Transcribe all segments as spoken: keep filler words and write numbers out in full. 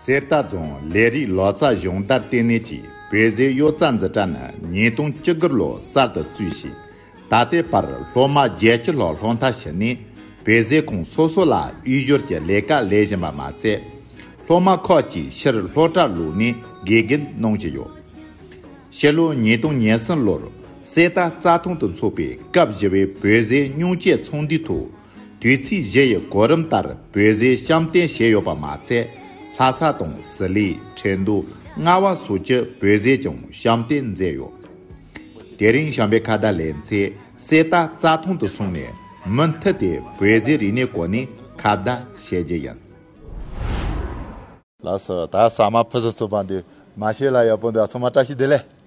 གསེར་རྟ་རྫོང་ལས་རིགས་ལག་རྩལ་སྦྱོང་བརྡར་ལྟེ་གནས་ཀྱི་བོད་ཟས་གཡོ་རྩལ་འཛིན་གྲྭ་ནི་ཉིས་སྟོང་བཅུ་དགུ་ལོར་གསར་དུ་བཙུགས་ཤིང་། ད་ལྟའི་བར་སློབ་མ་བརྒྱད་ཅུ་ལྷག་སློབ་མཐར་ཕྱིན་ནས་བོད་ཟས་ཁང་སོ་སོ་ལ་དབུལ་སྐྱོར་གྱི་ལས་ཀ་ལས་བཞིན་པ་མ་ཚད། སློབ་མ་ཁག་ཅིག་ཕྱིར་སློབ་གྲྭར་ལོག་ནས་དགེ་རྒན་གནང་གི་ཡོད། ཕྱི་ལོ་ཉིས་སྟོང་ཉེར་གསུམ་ལོར་གསེར་རྟ་རྩྭ་ཐང་དུ་འཚོགས་པའི་སྐབས་བཞི་བའི་བོད་ཟས་སྙུང་གཅད་ཚོགས་འདུའི་ཐོག་དུས་ཚིགས་བཞི་ཡི་གོ་རིམ་ལྟར་བོད་ཟས་བཤམས་སྟོན་བྱས་ཡོད་པ་མ་ཚད། ལྷ་ས་དང་ཟི་ལིང་། ཁྲེང་ཏུའུ། རྔ་བ་སོགས་ཀྱི་བོད་ཟས་ཀྱང་བཤམས་སྟོན་མཛད་ཡོད། དེ་རིང་བྱམས་པའི་ཁ་བརྡ་ལེ་ཚན་གསེར་རྟ་རྩྭ་ཐང་དུ་སོང་ནས་མུ་མཐུད་དེ་བོད་ཟས་རིག་གནས་སྐོར་ནས་ཁ་བརྡ་བྱེད་རྒྱུ་ཡིན། ལགས་སོ། ད་ཟ་མ་ཕུན་སུམ་ཚོགས་པ་འདུག་མ་ཤེས་ལ་ཡག་པོ་འདུག་ཚང་མ་བཀྲ་ཤིས་བདེ་ལེགས།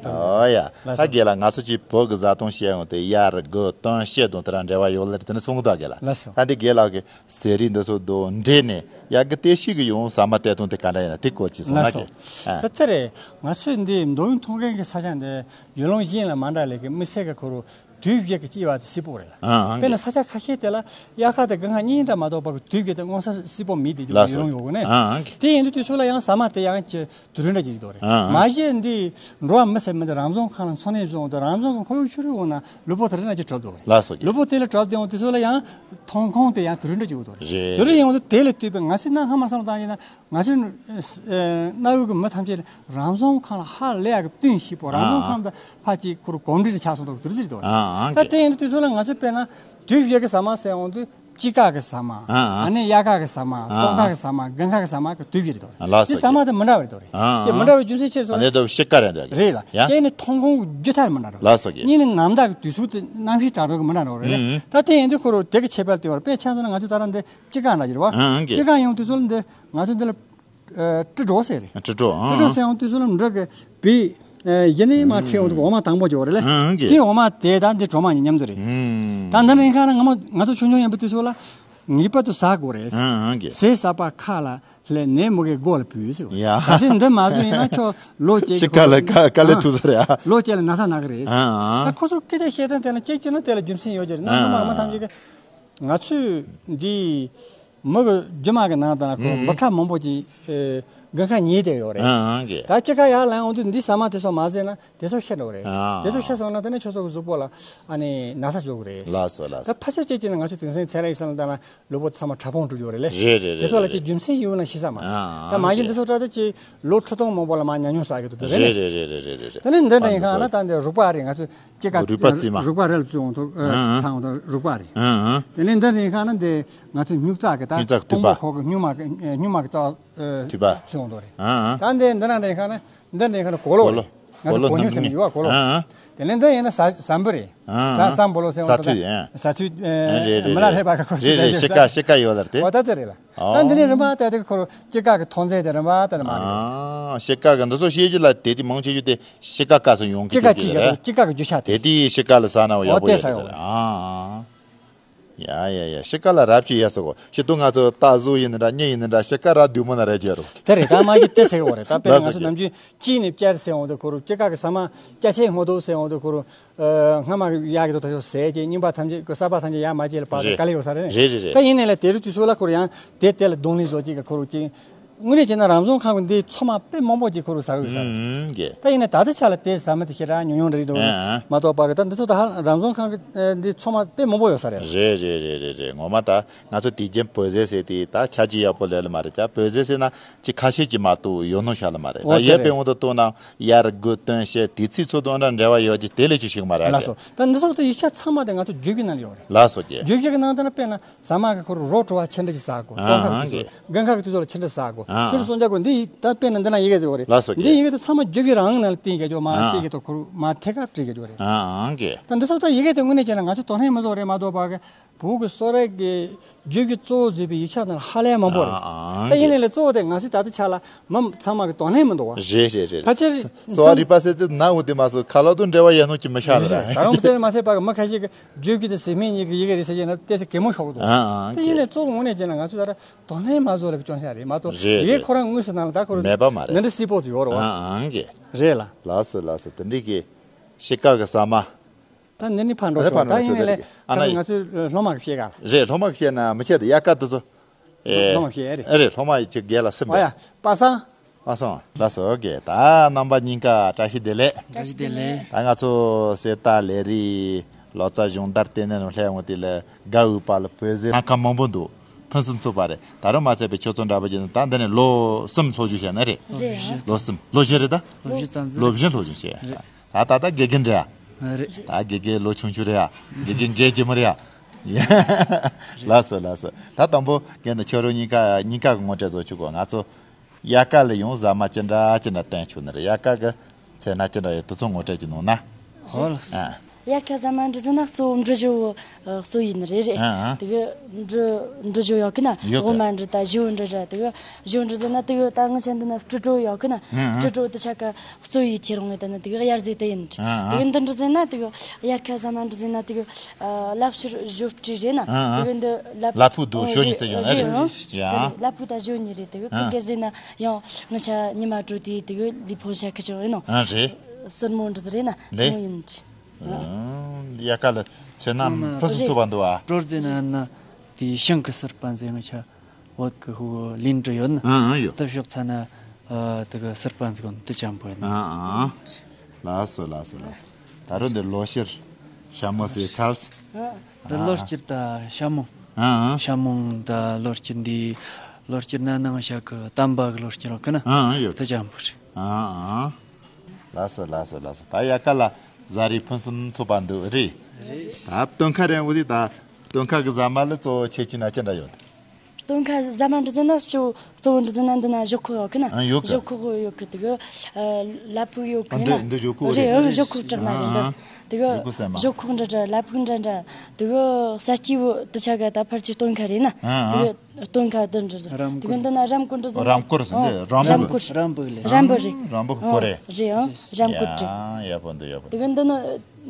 ཨོ་ཡ། ལགས་སོ། ད་རྒན་ལགས་ང་ཚོ་གཅིག་བོད་ཀྱི་བཟའ་བཏུང་བཤད་ཡོང་དེ་གཡག་རི་དགུ་སྟོན་བཤད་དང་དེ་རང་འབྲེལ་བ་ཡོད་ལ་དེ་ནི་གསུང་གི་འདུག་རྒན་ལགས། ལགས་སོ། ད་འདི་རྒན་ལགས་ཀྱི་ཟས་རིགས་འདི་ཚོ་དང་འབྲེལ་ནས་ཡག་གི་ལྟ་ཞིབ་གི་ཡོང་ཟ་མ་བལྟས་དང་དེ་ག་འདྲ་ཡིན་ན་དེ་སྐོར་གྱི་གསུང་ལགས་ན་སོ། རྒན། ཨ། ད་དེ་རེད། ང་ཚོས་འདི་མདོ་དབུས་མཐོ་སྒང་གི་ས་ཆ་འདི་ཡུལ་ལུང་གཞན་ལ་མ་འདྲ་ལས་ཀྱི་མི་སེར་གྱི་ཁོ་རུ་དུས་བཞི་གི་སྐྱེ་བ་དེ་སྲིད་པོ་རེད་ལ། ཨ་ཨ་དཔེར་ན་ས་ཆ་ཁ་ཤས་དེ་ལ་དབྱར་ཁ་དང་དགུན་ཁ་གཉིས་འདྲ་མ་གཏོགས་པ་གི་དུས་བཞི་དེ་མངོན་གསལ་སྲིད་པོ་མེད་དེ་ལགས་སོ། ཡོང་ཡོད་གོ་ནས། ཨ་ཨ་དེ་ཡིན་དུས་དུས་ཚོད་ལ་ཡང་ཟ་མ་དེ་ཡང་གི་དུས་རིམ་འདྲ་ཅིག་རེད་དོ་རེད། ཨ་ཨ་མ་གཞི་འདི་འགྲོ་བ་མི་སེར་མི་འདི་རང་བྱུང་ཁམས་ལ་འཚོ་གནས་བཟུང་དུ་རང་བྱུང་གི་ཁོར་ཡུག་ཆུ་རུད་འོང་ན་ལུས་པོ་དེ་རིགས་ན་ཅིག་གྲུབ་འདུག་རེད། ལགས་སོ། ལུས་པོ་དེ་ལ་གྲུབ་དེ་འོང་དུས་ཚོད་ལ་ཡང་ཐོན་ཁུངས་དེ་ཡང་དུས་རིམ་འདྲ་ཅིག་ཡོད་དོ་རེད། རེད། དུས་རིམ་ཡོང་དུས་དེ་ལ་ལྟོས་པའི་ང་ཚོས་གནའ་སྔ་མ་བསམ་བཏང་ཡིན་ན། ང་ཚོའི་ཨ་གནའ་བོའི་གི་མི་ཐམས་ཅད་རང་བྱུང་ཁམས་ལ་ཧ་ལས་ཡག་གི་བསྟུན་ཞིག་པོ་རང་བྱུང་ཁམས་དང་ཕ་གཅིག་ཁུར་གོམས་འདྲིས་ཆགས་སོང་དོགས་དུར་ཟེར་དོ། ཨ་ཨ་ད་དེ་ཡིན་དུས་ཚོད་ལ་ང་ཚོས་དཔེར་ན་དུས་བཞི་གི་ཟ་མ་ཟེར་འོང་དུས་དཔྱིད་ཀ་གི་ཟ་མ། ཨ་ཨ་ཨ་ནི་དབྱར་ཁ་གི་ཟ་མ། ཨ་ཨ་སྟོན་ཁ་གི་ཟ་མ། དགུན་ཁ་གི་ཟ་མ་གི་དུས་བཞི་རེད་དོ། ཨ་ལགས་སོ། དེ་ཟ་མ་དེ་མི་འདྲ་བ་རེད་དོ་རེད། ཨ་ཨ་ཅེ་མི་འདྲ་བའི་རྒྱུ་མཚན་ཆེ་སོང་། ཨ་ནི་དོ་དཔྱིད་ཀ་རེད་འདོད་རེད་ལ། ཡ་ཅེ་ནི་ཐོན་ཁུངས་རྒྱུ་ཐར་མི་འདྲ་རོ། ལགས་སོ་གི། གཉིས་ནི་ནམ་ཟླ་གི་དུས་ཚོད་དེ་གནམ་གཤིས་དྲག་དྲག་གི་མི་འདྲ་རོ་རེད། ཨ་ཨ་ད་དེ་ཡིན་དུས་ཁོ་རོ་དེ་གི་ཁྱད་པར་དེ་བར་དཔེ་ཆ་ཚོ་ན་ང་ཚོ་ད་རང་འདི་དཔྱིད་ཀ་འདྲ་གི་རེད་བ། ཨ་ཨ་གི། དཔྱིད་ཀ་ཡོང་དུས་ཚོད་ལ་འདི་ང་ཚོ་འདི་ལ་ཨ་དྲི་གྲོ་ཟེར་རེད། དྲི་གྲོ། ཨ་དྲི་གྲོ་ཨ་ཟེར་ཡོང་དུས་ཚོད་ལ་འདྲ་གི་བི་ཨ་ཡིན་ནའི་མ་ཁྲེལ་ཡོང་དུས་འོ་མ་དང་པོ་ཅིག་ཡོད་རེད་ལ། ཨ་ཨ་གི། དེ་འོ་མ་དེ་དང་འདི་གྲོ་མ་གཉིས་མཉམ་དུ་རེད། ཨུམ། ད་འདི་ནི་ཡིན་ཁ་ན་ང་མ་ང་ཚོ་ཆུང་ཆུང་ཡིན་པའི་དུས་ཚོད་ལ་ངེས་པར་དུ་ཟ་དགོས་རེད། ཨ་ཨ་གི། ཟས་ཟ་བ་ཁ་ལ་ལས་ནད་མུ་གེ་མགོ་ལ་བུད་ཟེར་བ། ཡ། གལ་སྲིད་འདི་མ་བཟོས་ཡིན་ན་ཁྱོད་ལོ་སྐྱེ་ཤི་ཁ་ལ་ཁ་ཁ་ལས་ཐུག་ས་རེད་ཨ། ལོ་སྐྱེ་ལ་ན་ཚ་ན་གི་རེད། ཨ་ཨ། ད་ཁོ་ཚོ་སྐད་ཆ་བཤད་སྟངས་དེ་ལ་གཅིག་གཅིག་ན་དེ་ལ་རྒྱུ་མཚན་ཡོད་ཀྱི་རེད། ན་ཨ་ཁོ་མ་མ་ཐམས་ཅད་ཀྱི་ང་ཚོས་འདི་མི་གི་རྒྱུ་མ་གི་ནང་དང་ཁོ་ཨུ་འབུ་ཕྲ་མང་པོ་ཅིག་ཨེ་དགུན་ཁ་ཉལ་བསྡད་ཡོད་རེད། ཨ་ཨ་གི། ད་དཔྱིད་ཀ་ཡར་ལངས་འོང་དུས་འདི་ཟ་མ་དེ་ཚོ་མ་ཟས་ན་དེ་ཚོ་ཤི་འགྲོ་རེད། ཨ་དེ་ཚོ་ཤི་སོང་ན་དེ་ནས་ཁྱོད་ཚོ་གི་གཟུགས་པོ་ལ་ཨ་ནི་ན་ཚ་འཇོག་གི་རེད། ལགས་སོ་ལགས་ད་སོ། ཕལ་ཆེར་ཅིག་ཅིག་ནི་ང་ཚོ་དེང་སང་ཚན་རིག་སོང་ལ་ད་ན་ལུས་པོ་ཚང་མ་ཕྲ་ཕུང་འགྲོ་གི་ཡོད་རེད་ལེ། རེད་རེད་རེད། དེ་ཚོ་ལ་རེད་ཅིག་རེད། རྒྱུ་མཚན་ཡོད་ན་ཤི་ས་མ། ཨ་ད་མ་གཞི་འདི་ཚོ་ཏག་ཏག་ཅིག་ལོ་ཁྲི་སྟོང་མང་པོ་ལ་མ་ཉམས་མྱོང་བསགས་ཀྱི་འདུག་དེ་རེད། རེད་རེད་རེད་རེད་རེད། དེ་ནས་འདི་འདྲ་ཡིན་ཁ་ན་ད་འདི་རུག་པ་རེད། ང་ཚོ་སྐྱེ་རྒ་རུག་པ་རྩིས་མ། རུག་པ་རེད་ལ་བཙུགས་འོང་ཐུག་ཨ་ཨ་ཚང་འོང་ཐུག་རུག་པ་རེད། ཨ་ཨ། དེ་ནས་འདི་འདྲ་ཡིན་ཁ་ན་འདི་ང་ཚོ་སྨྱུག་རྩ་གི་ད་སྨྱུག་རྩ་གི་དཔོན་པོ་དུད་པ། ཁོག་གི་སྨྱུག་མ་གི་ཨ་སྨྱུག་མ་གི་རྩ་ཨ་དུད་པ། བཙུགས་འོང་ཐུག་རེད། ཨ་ཨ། ད་འདི་འདི་འདྲ་འདྲ་ཡིན་ཁ་ན་འདི་འདྲ་ཡིན་ཁ་ན་གོ་ལོ། གོ་ལོ། ང་ཚོ་གོ་ལོ་གོ་སྨྱུག་ཟེར་ནས་ཡོད་བ་གོ་ལོ། ཨ་ཨ། དེ་ནས་འདི་ཡིན་ན་ཟ་ཟམ་བུ་རེད། ཨ་ཨ། ཟ་ཟམ་བུ་ལོ་ཟེར་བ་ཟ་ཐུད་ཡིན། ཟ་ཐུད་ཨ་རེད་རེད་མི་ལ་རེད་པ་ག་ཁོ་རེད་རེད། ཤི་ཀ་ཤི་ཀ་ཡོད་ལ་རེད་དེ། འོ་ད་དེ་རེད་ལ། ཨོ། ད་འདི་ནས་རིམ་པ་ལྟ་དེ་ཁོ་རུ་སྐྱེ་རྒ་གི་ཐོན་རྫས་དེ་རིམ་པ་ལྟ་དེ་མ་རེད། ཨ་ཤི་ཀ་གི་འདི་ཚོ་ཤེས་རྒྱུ་ལ་དེ་དེ་མང་ཆེ་རྒྱུ་དེ་ཤི་ཀ་སྐབས་སུ་ཡོང་གི་སྐྱེ་རྒ་ཡོད་ཀྱི་རེད། སྐྱེ་རྒ་གི་རྒྱུ་ཆ་དེ། དེ་དེ་ཤི་ཀ་ལ་ཟ་ན་ཡག་པོ་ཡོད་ཀྱི་རེད། ཨ་ཨ། ཡ་ཡ་ཡ་ཤི་ཀ་ལ་རབ་ཅིག་ཡ་ཟེར་གོ་ཤི་དུ་ང་ཚོ་རྟ་ཟོག་ཡིན་ན་འདྲ་མྱི་ཡིན་ན་འདྲ་ཤི་ཀ་ར་དུས་མོ་ན་རེད་ཅེས་རུ། དེ་རེད། ད་མ་གི་དེ་ཟེར་གི་རེད། ད་དཔེར་ན་ང་ཚོ་ལགས་སོ་ནམ་རྒྱུན་དཀྱིལ་ནས་བསྐྱར་ཟེར་འོང་དུས་ཁོ་རུ་སྐྱེ་རྒ་གི་ཟ་མ་སྐྱ་ཆེན་སྔོ་དུ་ཟེར་འོང་དུས་ཁོ་རུ། ཨ་སྔ་མ་གི་ཡག་གི་དོ་ད་ཤོག་ཟས་ཀྱི་རྙིང་པ་ཐམས་ཅད་ཀྱི་གསར་པ་ཐམས་ཅད་ཡར་མ་སྐྱེལ་ལ་བར་དུ་རེད་དཀའ་ལས་ཡོད་ས་རེད། རེད་རེད་རེད། ད་ཡིན་ནའི་ལ་དེ་རུ་དུས་ཚོད་ལ་ཁོ་རུ་ཡང་དེ་དེ་ལ་གདོང་ལེན་བཟོ་ཅིག་གི་ཁོ་རུ་ཅིག་དངོས་གནས་བྱས་ན་རང་བྱུང་ཁམས་ཀྱི་འདི་ཚང་མ་དཔེ་མང་པོ་ཅིག་ཁོ་རུ་ཟ་གི་ཡོད་ས་རེད། ཨུམ་གི། ད་ཡིན་ནའི་ད་ལྟ་ཆ་ལ་དེ་ཟ་མི་དེ་ཞེ་དྲག་ཉུང་ཉུང་རེད་འདུག་ཨ་ཨ། མ་གཏོགས་པ་གི་ད་འདི་ཚོ་ད་ཧ་རང་བྱུང་ཁམས་ཀྱི་འདི་ཚང་མ་དཔེ་མང་པོ་ཡོད་ས་རེད། རེད་རེད་རེད་རེད་རེད། ངོ་མ་ད་ང་ཚོ་དུས་རྒྱུན་བོད་ཟས་ཟེར་དེ་ད་ཆ་ཅིག་ཡག་པོ་ལས་ལ་མ་རེད། ད་བོད་ཟས་ཟེར་ན་ཅིག་ཁ་ཤས་ཅིག་མ་གཏོགས་ཡོད་ནོ་ཤ་ལ་མ་རེད། འོ་ད་དེ་ཡོད་རེད། པའི་དབང་དུ་གཏོང་ན་དབྱར་དགུན་སྟོན་དཔྱིད་དུས་ཚིགས་ཚོ་དང་འདྲ་འབྲེལ་བ་ཡོད་ཀྱི་དེ་ལས་ཆུ་ཞིག་མ་རེད། ལགས་སོ། ད་འདི་ཚོ་ད་ཡིག་ཆ་ཚང་མ་དེ་ང་ཚོ་བརྗོད་ཀྱི་ནང་ལ་ཡོད་རེད། ལགས་སོ་ཀྱེ། བརྗོད་ཀྱི་ནང་དེ་ན་དཔེར་ན་ཟ་མ་གི་ཁོར་རོ་བྲོ་བ་ཆེ་འདྲ་ཞིག་ཟ་དགོས། ཨ་སྟོན་ཁ་ཨ་གི་དུས་ཚོད་དགུན་ཁ་གི་དུས་ཚོད་ལ་ཆེ་འདྲ་ཟ་དགོས། ཨ་ཆུ་རུ་སོང་རྒྱག་དགོས། འདི་ཡིག་ད་དཔེར་ན་འདི་ན་ཡི་གེ་ཟེར་བ་རེད། ལགས་སོ་ཀྱེ། འདི་ཡི་གེ་དེ་ཚང་མ་བརྗོད་ཀྱི་རང་ནང་ལ་བསྟན་རྒྱག་རྒྱུ་མ་ཨ་སྐད་ཀྱི་ཐོག་ཁོར་མ་ཐད་ཀར་བྲིས་རྒྱག་རྒྱུ་རེད། ཨ་ཨ་ཀྱེ། ད་འདི་ཚོ་ད་ཡི་གེ་དེ་དངོས་གནས་བྱས་ན་ང་ཚོ་དོ་སྣང་མི་བཟོ་རེད་མ་གཏོགས་པ་གི་བོད་ཀྱི་གསོ་རིག་གི་བརྗོད་ཀྱི་གཙོ་བོ་བཟོས་པའི་ཡིག་ཆ་དང་ཧ་ལས་མང་པོ་རེད། ཨ་ཨ་ད་ཡིན་ནའི་ལས་གཙོ་བོ་དེ་ང་ཚོས་ད་ལྟ་ཆ་ལ་མི་ཚང་མ་གི་དོ་སྣང་མི་འདུག་བ། རེད་རེད་རེད། ཕལ་ཆེར་གསོ་བ་རིག་པ་ཟེར་དུས་ནང་འོ་དེ་མ་སོ་ཁ་ལག་དང་འབྲེལ་བ་ཡོད་ནོ་ཅི་མི་ཤ་རེད། ད་རུང་དེ་མ་ཟད་པ་གི་མི་ཁ་ཤས་ཀྱི་བརྗོད་ཀྱི་དེ་ཟེར་མིན་ཉིད་ཀྱི་ཡི་གེ་རེད་ཟེར་གྱི་ན་དེ་ཟེར་གད་མོ་ཤོར་གི་འདུག་ཨ་ཨ་དེ་ཡིན་ནའི་གཙོ་བོ་དངོས་གནས་བྱས་ན་ང་ཚོས་ད་ལྟ་དོ་སྣང་མ་བཟོ་ལ་གི་སྐྱོན་ཤ་རེད་མ་གཏོགས་རེད་ཡི་གེ་རེད། ཁོ་རང་དངོས་སུ་ནང་ལ་ད་ཁོ་རང་མེད་པ་མ་རེད། འདི་འདྲ་སྲིད་པོ་ཅིག་ཡོད་རེད་བ། ཨ་ཨ་ཀྱེ། རེད་ལ། ལགས་སོ་ལགས་སོ། དེ་འདྲའི་གི་ཤི་ཀ་གི་ཟ་མ། ད་འདི་ནི་ཕར་འགྲོ་ཨ་ཆོག་ཕར་འགྲོ་ད་ཡིན་ནའི་ལས་ཆོག་ད་ཨ་ན་ད་ང་ཚོས་སློབ་མ་གི་བཤད་ག་ལ། རེད། སློབ་མ་གི་བཤད་ན་མི་བཤད་དེ་དབྱར་ཁ་དེ་ཚོ། ཨེ། སློབ་མ་བཤད་རེད། ཨེ་རེད། སློབ་མ་ཡི་ཅིག་རྒན་ལ་སེམས་ཨོ་ཡ། པ་སངས། པ་སངས། ལགས་སོ། ཨོ་ཀེ། ད་རྣམ་པ་གཉིས་ཀ་བཀྲ་ཤིས་བདེ་ལེགས། བཀྲ་ཤིས་བདེ་ལེགས། ད་ང་ཚོ་གསེར་རྟ་ལས་རིགས་ལོ་ཙཱ་སྦྱོང་བརྡར་ལྟེ་གནས་ནང་སླེབས་འོང་དུས་ལ་དགའ་འོས་པ་ལ་བོད་ཟས་སྣ་ཁ་མང་པོ་འདུག། ཕུན་སུམ་ཚོགས་པ་རེད། ད་རུང་མ་ཚད་པའི་ཁྱོད་ཚོ་འདྲ་པོ་ཅིག་ནི་ད་འདི་ནས་ལོ་གསུམ་སློབ་སྦྱོང་བྱས་ན་རེད། རེད། ལོ་གསུམ། ལོ་བཞི་རེད་ད། ལོ་བཞི་ཙམ་ཟིན། ལོ་བཞི་སློབ་སྦྱོང་བྱས། རེད། ད་ད་ད་དགེ་རྒན་རེད་ཨ། རེད། ད་དགེ་རྒན་ལོ་ཆུང་ཆུང་རེད་ཨ། དགེ་རྒན་རྒན་གྱི་མོ་རེད་ཨ། ལགས་སོ་ལགས་སོ། ད་དང་པོ་རྒན་དང་ཁྱོད་རང་གཉིས་ཀ་གཉིས་ཀ་གི་ངོ་སྤྲོད་བཟོ་བཅུག་གོ། ང་ཚོ་དབྱར་ཁ་ལ་ཡང་ཟ་མ་ཅི་འདྲ་ཅི་འདྲ་བསྟན་བཅུག་ནི་རེད། དབྱར་ཁ་གི་ཚལ་སྣ་ཅི་འདྲ་ཡོད་དེ་ཚོ་ངོ་སྤྲོད་ཅིག་གནང་ན། ཧོ་ལགས་སོ། ཨ། དབྱར་ཁ་ཟ་མ་འདྲ་ཟེར་ན་གཙོ་བོ་འབྲི་བཞོ་བོ་གཙོ་ཡིན་ནི་རེད་རེད། ཨ་ཨ། དེ་གི་འབྲི་འབྲི་བཞོ་ཡོད་གི་ན། ཡོད་གི། འོ་མ་འབྲི་ད་བཞོ་འབྲི་ར་དེ་གི་བཞོ་འབྲི་ཟེར་ན་དེ་གི་ད་ང་ཆ་འདི་ན་སྤྲི་གྲོ་ཡོད་གི་ན། ཨ་ཨ། སྤྲི་གྲོ་དེ་ཆ་ག་གཙོ་ཡི་ཁྱེར་འོང་ངེ་ད་ན་དེ་གི་དབྱར་ཟས་དེ་ཡིན། ཨ་ཨ། དེ་གི་འདི་འདྲ་ཟེར་ན་དེ་གི་དབྱར་ཁ་ཟ་མ་འདྲ་ཟེར་ན་དེ་གི་ལབ་ཕྱིར་བཞོ་སྤྲི་རེད་ན། ཨ་ཨ། དེ་གི་འདི་ལབ་ལབ་ཕུག་དུ་བཞོ་ཉིས་ཙམ་ཡོང་ན་རེད། ཡ། ལབ་ཕུག་ད་བཞོ་ཉིས་རེད། དེ་གི་ཨ། ཕུག་གི་ཟེར་ན་ཡང་ང་ཆ་ཉི་མ་དྲོ་དེ་དེ་གི་ལི་ཕོ་ཤ་ཁ་ཆོ་ཡིན་ནོ། ཨ་རེད། སོར་མོ་འདྲ་ཟེར་རེད་ན་ལེ། མོ་ཡིན། ཨ། དབྱར་ཁ་ལ་ཚོད་ན་ཕུན་སུམ་ཚོགས་པ་འདུག་ཨ། དྲོ་ཟེར་ན་ན་དེ་ཤིང་གི་སིར་པན་ཟེར་ང་ཆ། བོད་ཀྱི་ཧུ་ལིན་འདྲ་ཡོད་ན། ཨང་ཨང་ཡོད། ད་ཕྱོགས་ཚ་ན་ཨ་དེ་ག་སེར་པ་འཛུགས་འདི་ཅམ་པོ་ཡིན། ཨང་ཨང་། ལགས་སོ་ལགས་སོ་ལགས་སོ། ད་རུང་འདི་ལོ་ཕྱིར་ཤ་མོ་ཟེར་ཚར། འདི་ལོ་སྤྱིར་ད་ཤ་མོ། ཨང་ཨང་། ཤ་མོ་ད་ལོ་སྤྱིར་འདི་ལོ་སྤྱིར་ན་ནང་ཤ་གི་གཏམ་པ་གི་ལོ་སྤྱིར་རོ་ཀི་ན། ཨང་ཨང་ཡོད། དེ་ཅམ་པོ་རེད། ཨང་ཨང་། ལགས་སོ་ལགས་སོ་ལགས་སོ། ད་དབྱར་ཁ་ལ་ཟ་རིགས་ཕུན་སུམ་ཚོགས་པ་འདུག་རེད། རེད། ད་སྟོན་ཁ་རེད་འོ་དེ། ད་སྟོན་ཁ་གི་ཟ་མ་ལ་གཙོ་བོ་ཆེ་ཆུང་ན་ཅི་འདྲ་ཡོད། སྟོན་ཁ་ཟ་མ་འདྲ་ཟེར་ན་གཙོ་གཙོ་བོ་འདྲ་ཟེར་ན་འདི་ན་ཞོག་ཁོག་ཡོད་གི་ན། ཨ་ཡོད་གི། ཞོག་ཁོག་ཡོད་གི། དེ་གི་ལ་ཕུག་ཡོད་གི་ཨ་ན། འདི་འདི་ཞོག་ཁོག་རེད། རེད། ཨ་ཞོག་ཁོག་གྲགས་ན་རེད། ཨ་འདི་དེ་གི་ཞོག་ཁོག་འདྲ་འདྲ་ལ་ཕུག་འདྲ་འདྲ། དེ་གི་ས་སྐྱིད་བོ་དེ་ཆ་ག་ད་ཕར་ཆེ་སྟོན་ཁ་རེད་ན། ཨ་དེ་གི་སྟོན་ཁ་འདི་འདྲ་འདྲ། དེ་གི་འདི་ན་རམ་གོ་འདྲ་ཟེར་ན། རམ་གོར་ཟེར་འདི་རམ་གོར། རམ་གོར་ལས། རམ་བུ་རེད། རམ་བུ་གོ་རེད། རེད། ཨ་རམ་གོར་རེད། ཡ་ཡག་པོ་འདུག་ཡག་པོ། དེ་གི་འདི་ན།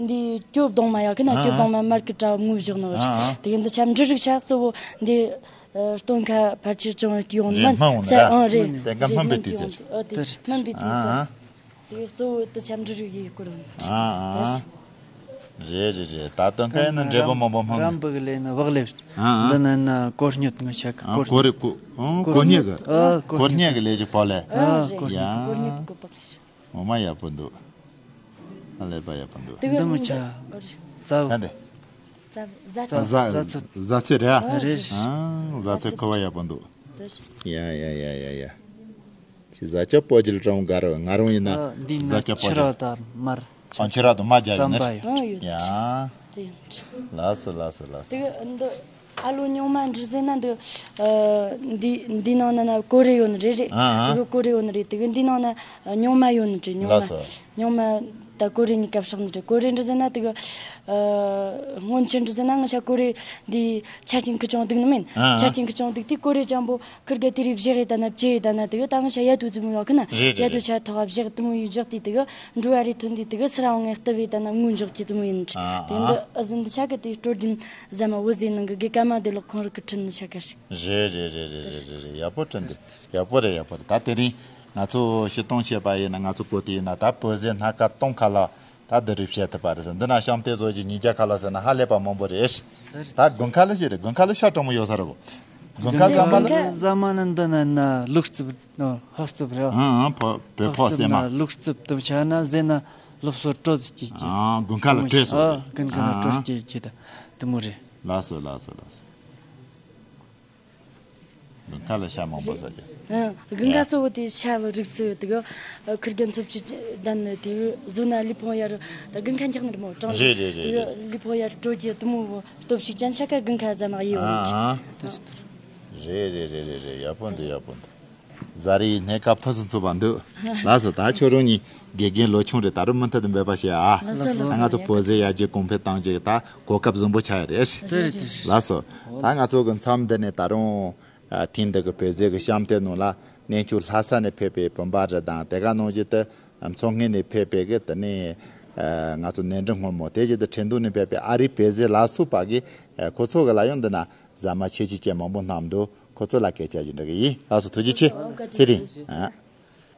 འདི་སྐྱོ་གདོང་མ་ཡག་གི་ན། ཨ་སྐྱོ་གདོང་མ་མར་གི་དྲ་བ་ངོས་བཞག་ནོ་རེད། ཨ་དེ་གི་འདི་ཆ་འབྲུ་རིགས་ཆ་གཙོ་བོ་འདི་སྟོན་ཁ་ཕལ་ཆེར་ཅུང་སྐྱོ་ཡོང་རེད། མིན་སྨན་འོང་ས་ནི་ཨང་རེད། དེ་ག་སྨན་པའི་དུས་ཟེར། ཨ་དེ་སྨན་པའི་དུས། ཨ་དེ་གཙོ་བོ་འདི་ཆ་འབྲུ་རིགས་ཡི་སྐོར་ཡོང་། ཨ་ཨ་རེད་རེད་རེད། ད་སྟོན་ཁ་ཡིན་ན་འབྲས་བུ་མང་པོ་སྨིན། རམ་བུ་གི་ལས་ནི་བག་ལེབ། ཨ་ཨ་འདི་ན་ན་གོ་སྙོད་ང་ཆ་གི་ཨ་གོ་རེ་གོ་ཨ་གོ་སྙོད་གི། ཨ་གོ་སྙོད་གི་ལས་ཀྱི་པོ་ལས། ཨ་གོ་ཡ། སྙོད་གོ་སྙོད་གོ་པ་ལས། འོ་མ་ཡག་པོ་འདུག་ཨ་ལས་པ་ཡག་པོ་འདུག་དེ་གི་འདི་མི་ཆ། ཙའུ་ག་འདི། ཙ་ཟ་ཙ་ཟ་ཟ་ཚོད། ཟ་ཚོད་རེད་ཨ། རེད། ཨ་ཟ་ཚོད་ཁོ་བ་ཡག་པོ་འདུག་ཡ་ཡ་ཡ་ཡ་ཡ། ཅི་ཟ་ཅོ་པོ་ཇིལ་ཀྲང་ག་རོ་ང་རང་ཡིན་ན། ཨ་འདི་ན་ཟ་ཅོ་པོ་ཇིལ། ཕྱི་ར་དང་མར། ཨ་ཕྱི་ར་དང་མ་རྒྱ་ཡོད་ནི་རེད། ཨ་ཡོད། ཡ། དེ་ཡིན། ལགས་སོ་ལགས་སོ་ལགས་སོ། དེ་གི་འདི། ཨ་ལོ་ཉུང་མ་འདྲི་ཟེར་ན་འདི། ཨ་འདི་འདི་ནང་ན་ན་ཀོ་རེ་ཡོད་ནི་རེད་རེད། ཨ་ཨ། དེ་གི་ཀོ་རེ་ཡོད་ནི་རེད། དེ་གི་འདི་ནང་ན་ཉུང་མ་ཡོད་ནི་རེད། ཉུང་མ། ལགས་སོ། ཉུང་མ་ད་ཀོ་རེ་གཉིས་ཀ་བསྲེགས་ནི་རེད། ཀོ་རེ་འདྲི་ཟེར་ན་དེ་གི། ཨ་སྔོན་ཆད་འདྲི་ཟེར་ན་ང་ཆ་ཀོ་རེ་འདི་ཆ་རྐྱེན་ཁི་ཆུང་སྡུག་ནི་མིན། ཨ་ཨ། ཆ་རྐྱེན་ཁི་ཆུང་སྡུག་དེ་ཀོ་རེ་ཅང་པོ་ཁིར་ག་དེ་རིགས་བཞེས་ཡི་ད་ན་བཅད་ཡི་ད་ན་དེ་གི་ད་ང་ཆ་ཡ་དུ་དུ་མི་ཡོད་གི་ན། རེད་རེད་ཡ་དུ་རེད། ཆ་ཐོག་ག་བཞེས་དུ་མི་ཡོད་བཞག་དེ་དེ་གི་འགྲོ་བ་རེ་ཐོན་དེ་དེ་གི་སི་ར་བ་ངས་ལྟ་བས་ད་ན་ངུ་འཇོག་གི་དུ་མི་ཡིན། ཨ་དེ་ཨ། འདི་ཨ་ཟིན་འདི་ཆ་གི་དེ་སྤྲོ་ལྡན། ཟ་མ་བོ་ཟེ་ནང་གི་དགེ་ཀ་མ་དེ་ལོག་ཁོང་རུ་ཀི་ཁྲིད་ནི་ཤ་ཀ་ཤི། རེད་རེད་རེད་རེད་རེད། ཡག་པོ་བྲིས་འདུག་ཡག་པོ་རེད། ཡག་པོ་རེད། ད་དེ་རིང་ང་ཚོ་སྤྱིར་བཏང་བཤད་པ་ཡིན་ན་ང་ཚོ་བོད་དེ་ཡིན་ན་ད་བོད་ཟས་སྣ་ཁ་སྟོང་ཁ་ལ་ད་འདི་རིགས་བཤད་ཐུབ་པ་རེད་ཟེར། འདི་ན་བྱམས་བསྟན་བཟོ་རྒྱུ་ཉིས་བརྒྱ་ཁ་ལ་ཟེར་ན་ཧ་ལས་པ་མང་པོ་རེད། ད་དགུན་ཁ་ལ་ཞིག་རེད། དགུན་ཁ་ལ་ཤ་གྲང་མོ་ཡོད་ས་རེད་བོ། དགུན་ཁ་ཟ་མ་ལ། ཟ་མ་ནི་འདི་ན་ན་ལུག་རྩུབ་ཧོ་རྩུབ་རེད། ཨང་ཨང་བོད་ཕོ་སེ་མ། ལུག་རྩུབ་དུ་ཆ་ན་ཟེར་ན་ལོབ་སོ་དྲོད་ཀྱི་ཀྱི། ཨང་དགུན་ཁ་ལ་དྲོད་སོ། ཨ་དགུན་ཁ་ལ་དྲོད་ཀྱི་ཀྱི་ད་དུ་མོ་རེད། ལགས་སོ་ལགས་སོ་ལགས་སོ། དགུན་ཁ་ལ་ཤ་མང་པོ་ཟ་རྒྱུ། ཨ་དགུན་ཁ་གཙོ་བོ་དེ་ཤ་བོ་རིགས་སུ་དེ་གི་ཁིར་གི་འཚུབ་ཀྱི་ལྡན་ནི་དེ་གི་བཟོ་ན་ལུས་ཕུང་ཡར་ད་དགུན་ཁ་འཁྱག་ནི་རེད་མོ་གྲང་ནི། རེད་རེད་དེ་རེད་གི་རེད། ལུས་ཕུང་ཡར་དྲོད་ཀྱི་དུ་མོ་བོ་སྟོབས་ཤུགས་ཅན་ཆ་ག་དགུན་ཁ་ཟ་མ་ཡི་འོང་། ཨ་ཨ། རེད་རེད་རེད་རེད་རེད། ཡག་པོ་འདུག་ཡག་པོ་འདུག་ཟ་རིགས་སྣ་ཁ་ཕུན་སུམ་ཚོགས་པ་འདུག་ལགས་སོ། ད་ཁྱོད་རང་གཉིས་དགེ་རྒན་ལོ་ཆུང་རེད། ད་རུང་མུ་མཐུད་དུ་འབད་པ་བྱེད་ཨ། ལགས་སོ་ལགས་སོ། ད་ང་ཚོ་བོད་ཟས་ཡར་རྒྱས་གོང་འཕེལ་གཏོང་ཆེད་ད་གོ་སྐབས་བཟང་པོ་ཆགས་ཡོད་རེད། རེད་རེད། ལགས་སོ། ད་ང་ཚོ་གི་མཚམས་འདི་ནས་ད་རུང་ཨ་ཐེངས་འདི་གི་བོད་ཟས་གི་བྱམས་བསྟན་ནང་ལ་གནས་མཆོག་ལྷ་ས་ནས་ཕེབས་པའི་བུམ་པ་རི་དང་དེ་ག་ནང་བཞིན་དུ་མཚོ་སྔོན་ནས་ཕེབས་པའི་གི་དེ་ནས་ཨ་ང་ཚོ་ནས་འབྲི་སྔོན་མོ་དེ་བཞིན་དུ་ཁྲེང་ཏུའུ་ནས་ཕེབས་པའི་ཨ་རིའི་བོད་ཟས་ལ་སོགས་པ་གི་ཨ་ཁོ་ཚོ་གི་ལ་ཡང་འདི་ན་ཟ་མ་ཆེ་ཆེ་ཅན་མང་པོ་བསྣམས་འདུག་ཁོ་ཚོ་ལ་སྐད་ཆ་ཞིག་འདྲི་གི་ཡིན། ལགས་སོ། ཐུགས་རྗེ་ཆེ། ཚེ་རིང་། ཨ།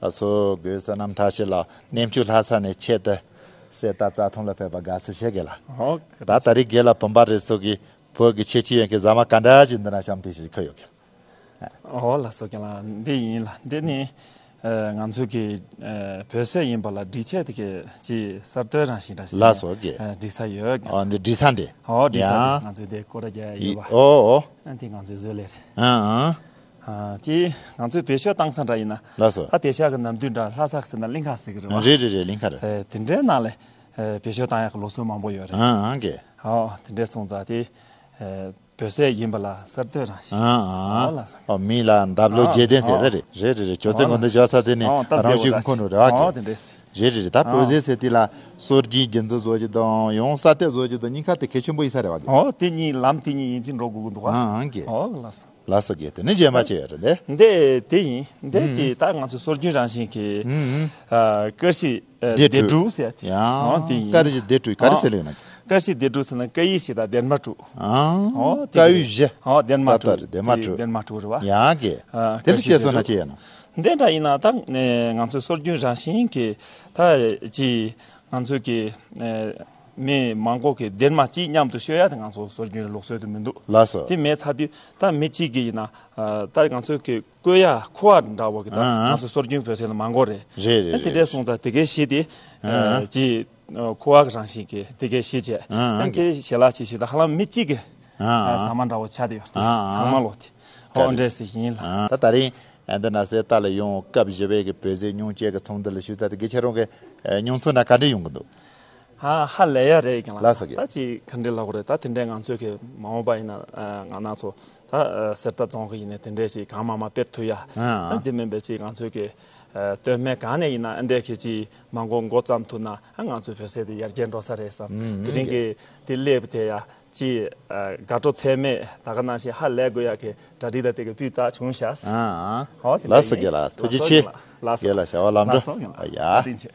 ལགས་སོ། སྒོས་བསོད་ནམས་མཐར་ཕྱིན་ལ་གནས་མཆོག་ལྷ་ས་ནས་ཆེད་དུ་གསེར་རྟ་རྩྭ་ཐང་ལ་ཕེབས་པ་དགའ་བསུ་ཞུ་གི་ལ། ཨོ། ད་ད་རེས་རྒན་ལགས་བུམ་པ་རི་སོགས་ཀྱི་བོད་ཀྱི་ཁྱད་ཆོས་ཡོད་མཁན་ཟ་མ་ག་འདྲ་ཞིག་འདི་ན་བྱམས་བསྟན་ཞིག་ཁུར་ཡོད་གི། ཨོ་ལགས་སོ། རྒན་ལགས། འདི་ཡིན་ལ། འདི་ནི་ཨ་ང་ཚོ་གི་ཨ་བོད་ཟས་ཡིན་པ་ལ་སྒྲིག་ཆས་དེ་གའི་ཅིག་གསར་གཏོད་རང་བཞིན་འདྲ་ཞིག་ལགས་སོ། རྒན། ཨ་སྒྲིག་ས་ཡོད། ཨོ་འདི་སྒྲིག་ས་འདི། ཨོ་སྒྲིག་ས་འདི། ཡ། ང་ཚོའི་འདི་སྐོར་ར་རྒྱག་ཡོད་པ། ཨོ་ཨོ། ཨ་འདི་ང་ཚོའི་བཟོ་ལས་རེད། ཨ་ཨ། ཨ་དེ་ང་ཚོས་བེད་སྤྱོད་བཏང་ས་འདྲ་ཡིན་ན། ལགས་སོ། ད་དེ་ཤག་གི་ནམ་དུས་འདྲ་ལྷ་ས་ཟེར་ན་གླིང་ཁ་ཟེར་གི་རེད་བ། རེད་རེད་རེད། གླིང་ཁ་རེད། ཨེ་དེ་འདྲའི་ནང་ལ་ཨེ་བེད་སྤྱོད་བཏང་ཡག་གི་ལུགས་སྲོལ་མང་པོ་ཡོད་རེད། ཨ་ཨ་གི། ཨོ་དེ་འདྲའི་སོང་ཙང་དེ་ཨེ་བོད་ཟས་ཡིན་པ་ལ་གསར་གཏོད་རང་བཞིན། ཨ་ཨ། ཨོ་ལགས་སོ། ཨོ་མི་ལ་འདབ་ལོ། ཨ་བརྒྱད་ལྡན་ཟེར་ཨོ་ད་རེད། རེད་རེད་རེད། ཅོ་ཙེ་ཨོ་མགོ་འདི་ལགས་སོ། བཞག་ས་དེ་ནི་ཨོ་སྟབས་རང་བདེ་བོ་ཞིག་འདྲ་ཁོ་ནོ་རེད་བ། ཨོ་གི། དེ་འདྲས། རེད་རེད་རེད། ད་བོད་ཟས་ཟེར་དུས་ལ་སྲོལ་རྒྱུན་རྒྱུན་འཛིན་བཟོ་རྒྱུ་དང་ཡང་ས་གཏེར་བཟོ་རྒྱུ་དང་གཉིས་ཀ་དེ་གལ་ཆེན་པོ་ཡིན་ས་རེད་བ། ཨོ་དེ་གཉིས་ལམ་དེ་གཉིས་ཡིན་གཅིག་འགྲོ་དགོས་ཀྱི་འདུག་ཨ། ཨང་ཨང་གི། ཨོ་ལགས་སོ། ལགས་སོ་གི། དེ་ནི་གཞན་པ་ཅི་ཡོད་རེད་དེ། འདི་དེ་ཡིན། འདི་ཨུམ་ཅི་ད་ང་ཚོ་སྲོལ་རྒྱུན་རང་བཞིན་གྱི་ཨུམ་ཨུམ། ཨ་ཀ་ཤི་ཨ་སྡེ་སྡེ་དྲུག་ཟེར་ཡ་དེ། ཡང་ཨོ་དེ་ཡིན། ཀ་རི་ཅི་སྡེ་དྲུག་ག་རེ་ཟེར་ལེ་ཡོད་ན། ཀ་ཤི་སྡེ་དྲུག་ཟེར་ན་ཀ་ཡི་ཞིག་དང་སྡེར་མ་དྲུག་ཨང་། ཨོ་དེ་ཀ་ཡུ་བཞི། ཨོ་སྡེར་མ་ད་ལྟ་དྲུག་རེད། སྡེར་མ་དེ་དྲུག་སྡེར་མ་དྲུག་རེད་བ། ཡང་གི། ཨ་དེ་ལ་བཤད་སོང་ན་ཅི་ཡོད་ན། འདི་འདྲ་ཡིན་ན་ད་ང་ཚོའི་སྲོལ་རྒྱུན་རང་བཞིན་གྱི་ད་ཅི་ང་ཚོའི་གི་ཨ་མི་མང་པོ་གི་སྡེར་མ་གཅིག་མཉམ་དུ་བཤོལ་ཡ་དེ་ང་ཚོ་སྲོལ་རྒྱུན་ལུགས་སྲོལ་དུ་མི་འདུག་ལགས་སོ། དེ་མེད་ཚར་དུས་ད་མི་གཅིག་གི་ཡིན་ན་ཨ་ད་ང་ཚོའི་གི་བསྐོལ་ཡ་ཁུ་བ་འདྲ་བོ་གི་ད་ཨ་ཨ། ང་ཚོ་སྲོལ་རྒྱུན་བོད་ཟས་ལ་མང་གོ་རེད། རེད་རེད། དེ་རེད་འདྲས་རེད། སོང་ཙང་དེ་གའི་གཞི་དེ་ཨ་ཨ། ཅི་ཁུ་བ་གི་རང་བཞིན་གྱི་དེ་གའི་གཞི་བྱས། ཨ་ཨ། དེ་ཞལ་ལག་ཅིག་བྱས་ད་ཧ་ལམ་མི་གཅིག་གི་ཨ་ཨ། ཟ་མ་འདྲ་བོ་ཆགས་བསྡད་ཡོད་དེ། ཨ་ཨ། ཚང་མ་ལོ་དེ་ཧོ་འདྲས་སེ་ཡིན་ལ། ད་ད་རིང་ཨ་འདི་ན་གསེར་རྟ་ལ་ཡོང་སྐབས་བཞི་པའི་གི་བོད་ཟས་སྙུང་བྱེད་ཀྱི་ཚོགས་འདུ་ལ་ཞུགས་ཚར་དེ་གི་ཁྱེད་རང་གི་མྱོང་ཚོར་ན་ག་འདྲ་ཡོང་གི་འདུག་ཧ་ཧ་ལས་ཡ་རེད་ཀྱང་ལ། ལགས་སོ་གི། ད་ཅི་ག་འདྲ་ལབ་དགོས་རེད། ད་དེ་འདྲའི་ང་ཚོའི་གི་མ་འོངས་པ་ཡིན་ན་ང་རང་ཚོ་ད་གསེར་རྟ་རྫོང་གི་ཡིན་ནའི་དེ་འདྲའི་ཞིག་གང་མང་མང་སྤེལ་ཐུབ་ཡ། ཨ་ཨ། ད་དེ་མིན་པའི་ཅིག་ང་ཚོའི་གི་སྟོད་སྨད་གང་ནས་ཡིན་ན་ཨ་འདྲའི་གི་ཅིག་མ་འགོ་འགོ་བརྩམས་ཐུབ་ན་ཨ་ང་ཚོའི་བོད་ཟས་དེ་ཡར་རྒྱས་འགྲོ་ས་རེད་བསམ། ཨུམ་དེ་རིང་གི་དེ་སླེབས་དེ་ཡ་ཅིག་དགའ་སྤྲོ་ཚད་མེད་ད་ག་ནང་བཞིན་ཧ་ལས་དགོས་ཡ་གི་གྲ་སྒྲིག་ད་དེ་གི་སྤུས་དག་བྱུང་ཤག་ཨ་ཨ། ཨོ་དེ་ལགས་སོ་རྒན་ལགས། ཐུགས་རྗེ་ཆེ། ལགས་སོ་རྒན་ལགས། ལགས་སོ། རྒན་ལགས་བྱ་བ་ལམ་འགྲོ། ལགས་སོ་རྒན་ལགས། ཨ་ཡ། བཀའ་དྲིན་ཆེ།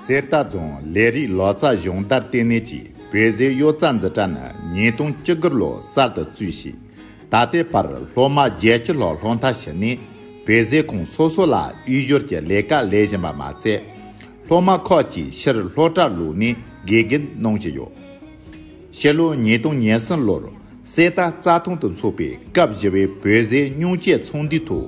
གསེར་རྟ་རྫོང་ལས་རིགས་ལོ་ཙཱ་སྦྱོང་བརྡར་ལྟེ་གནས་ཀྱི་བོད་ཟས་གཡོ་རྩ་འཛིན་གྲྭ་ནི་ཉིས་སྟོང་བཅུ་དགུ་ལོར་གསར་དུ་བཙུགས་ཤིང་། ད་ལྟའི་བར་སློབ་མ་བརྒྱད་ཅུ་ལྷག་སློབ་མཐར་ཕྱིན་ནས་བོད་ཟས་ཁང་སོ་སོ་ལ་དབུ་བཞུར་གྱི་ལས་ཀ་ལས་བཞིན་པ་མ་ཚད། སློབ་མ་ཁག་ཅིག་ཕྱིར་སློབ་གྲྭར་ལོག་ནས་དགེ་རྒན་གནང་གི་ཡོད། ཕྱི་ལོ་ཉིས་སྟོང་ཉེར་གསུམ་ལོར་གསེར་རྟ་རྩྭ་ཐང་དུ་འཚོགས་པའི་སྐབས་བཞི་པའི་བོད་ཟས་སྙུང་བྱེད་ཚོགས་འདུའི་ཐོག་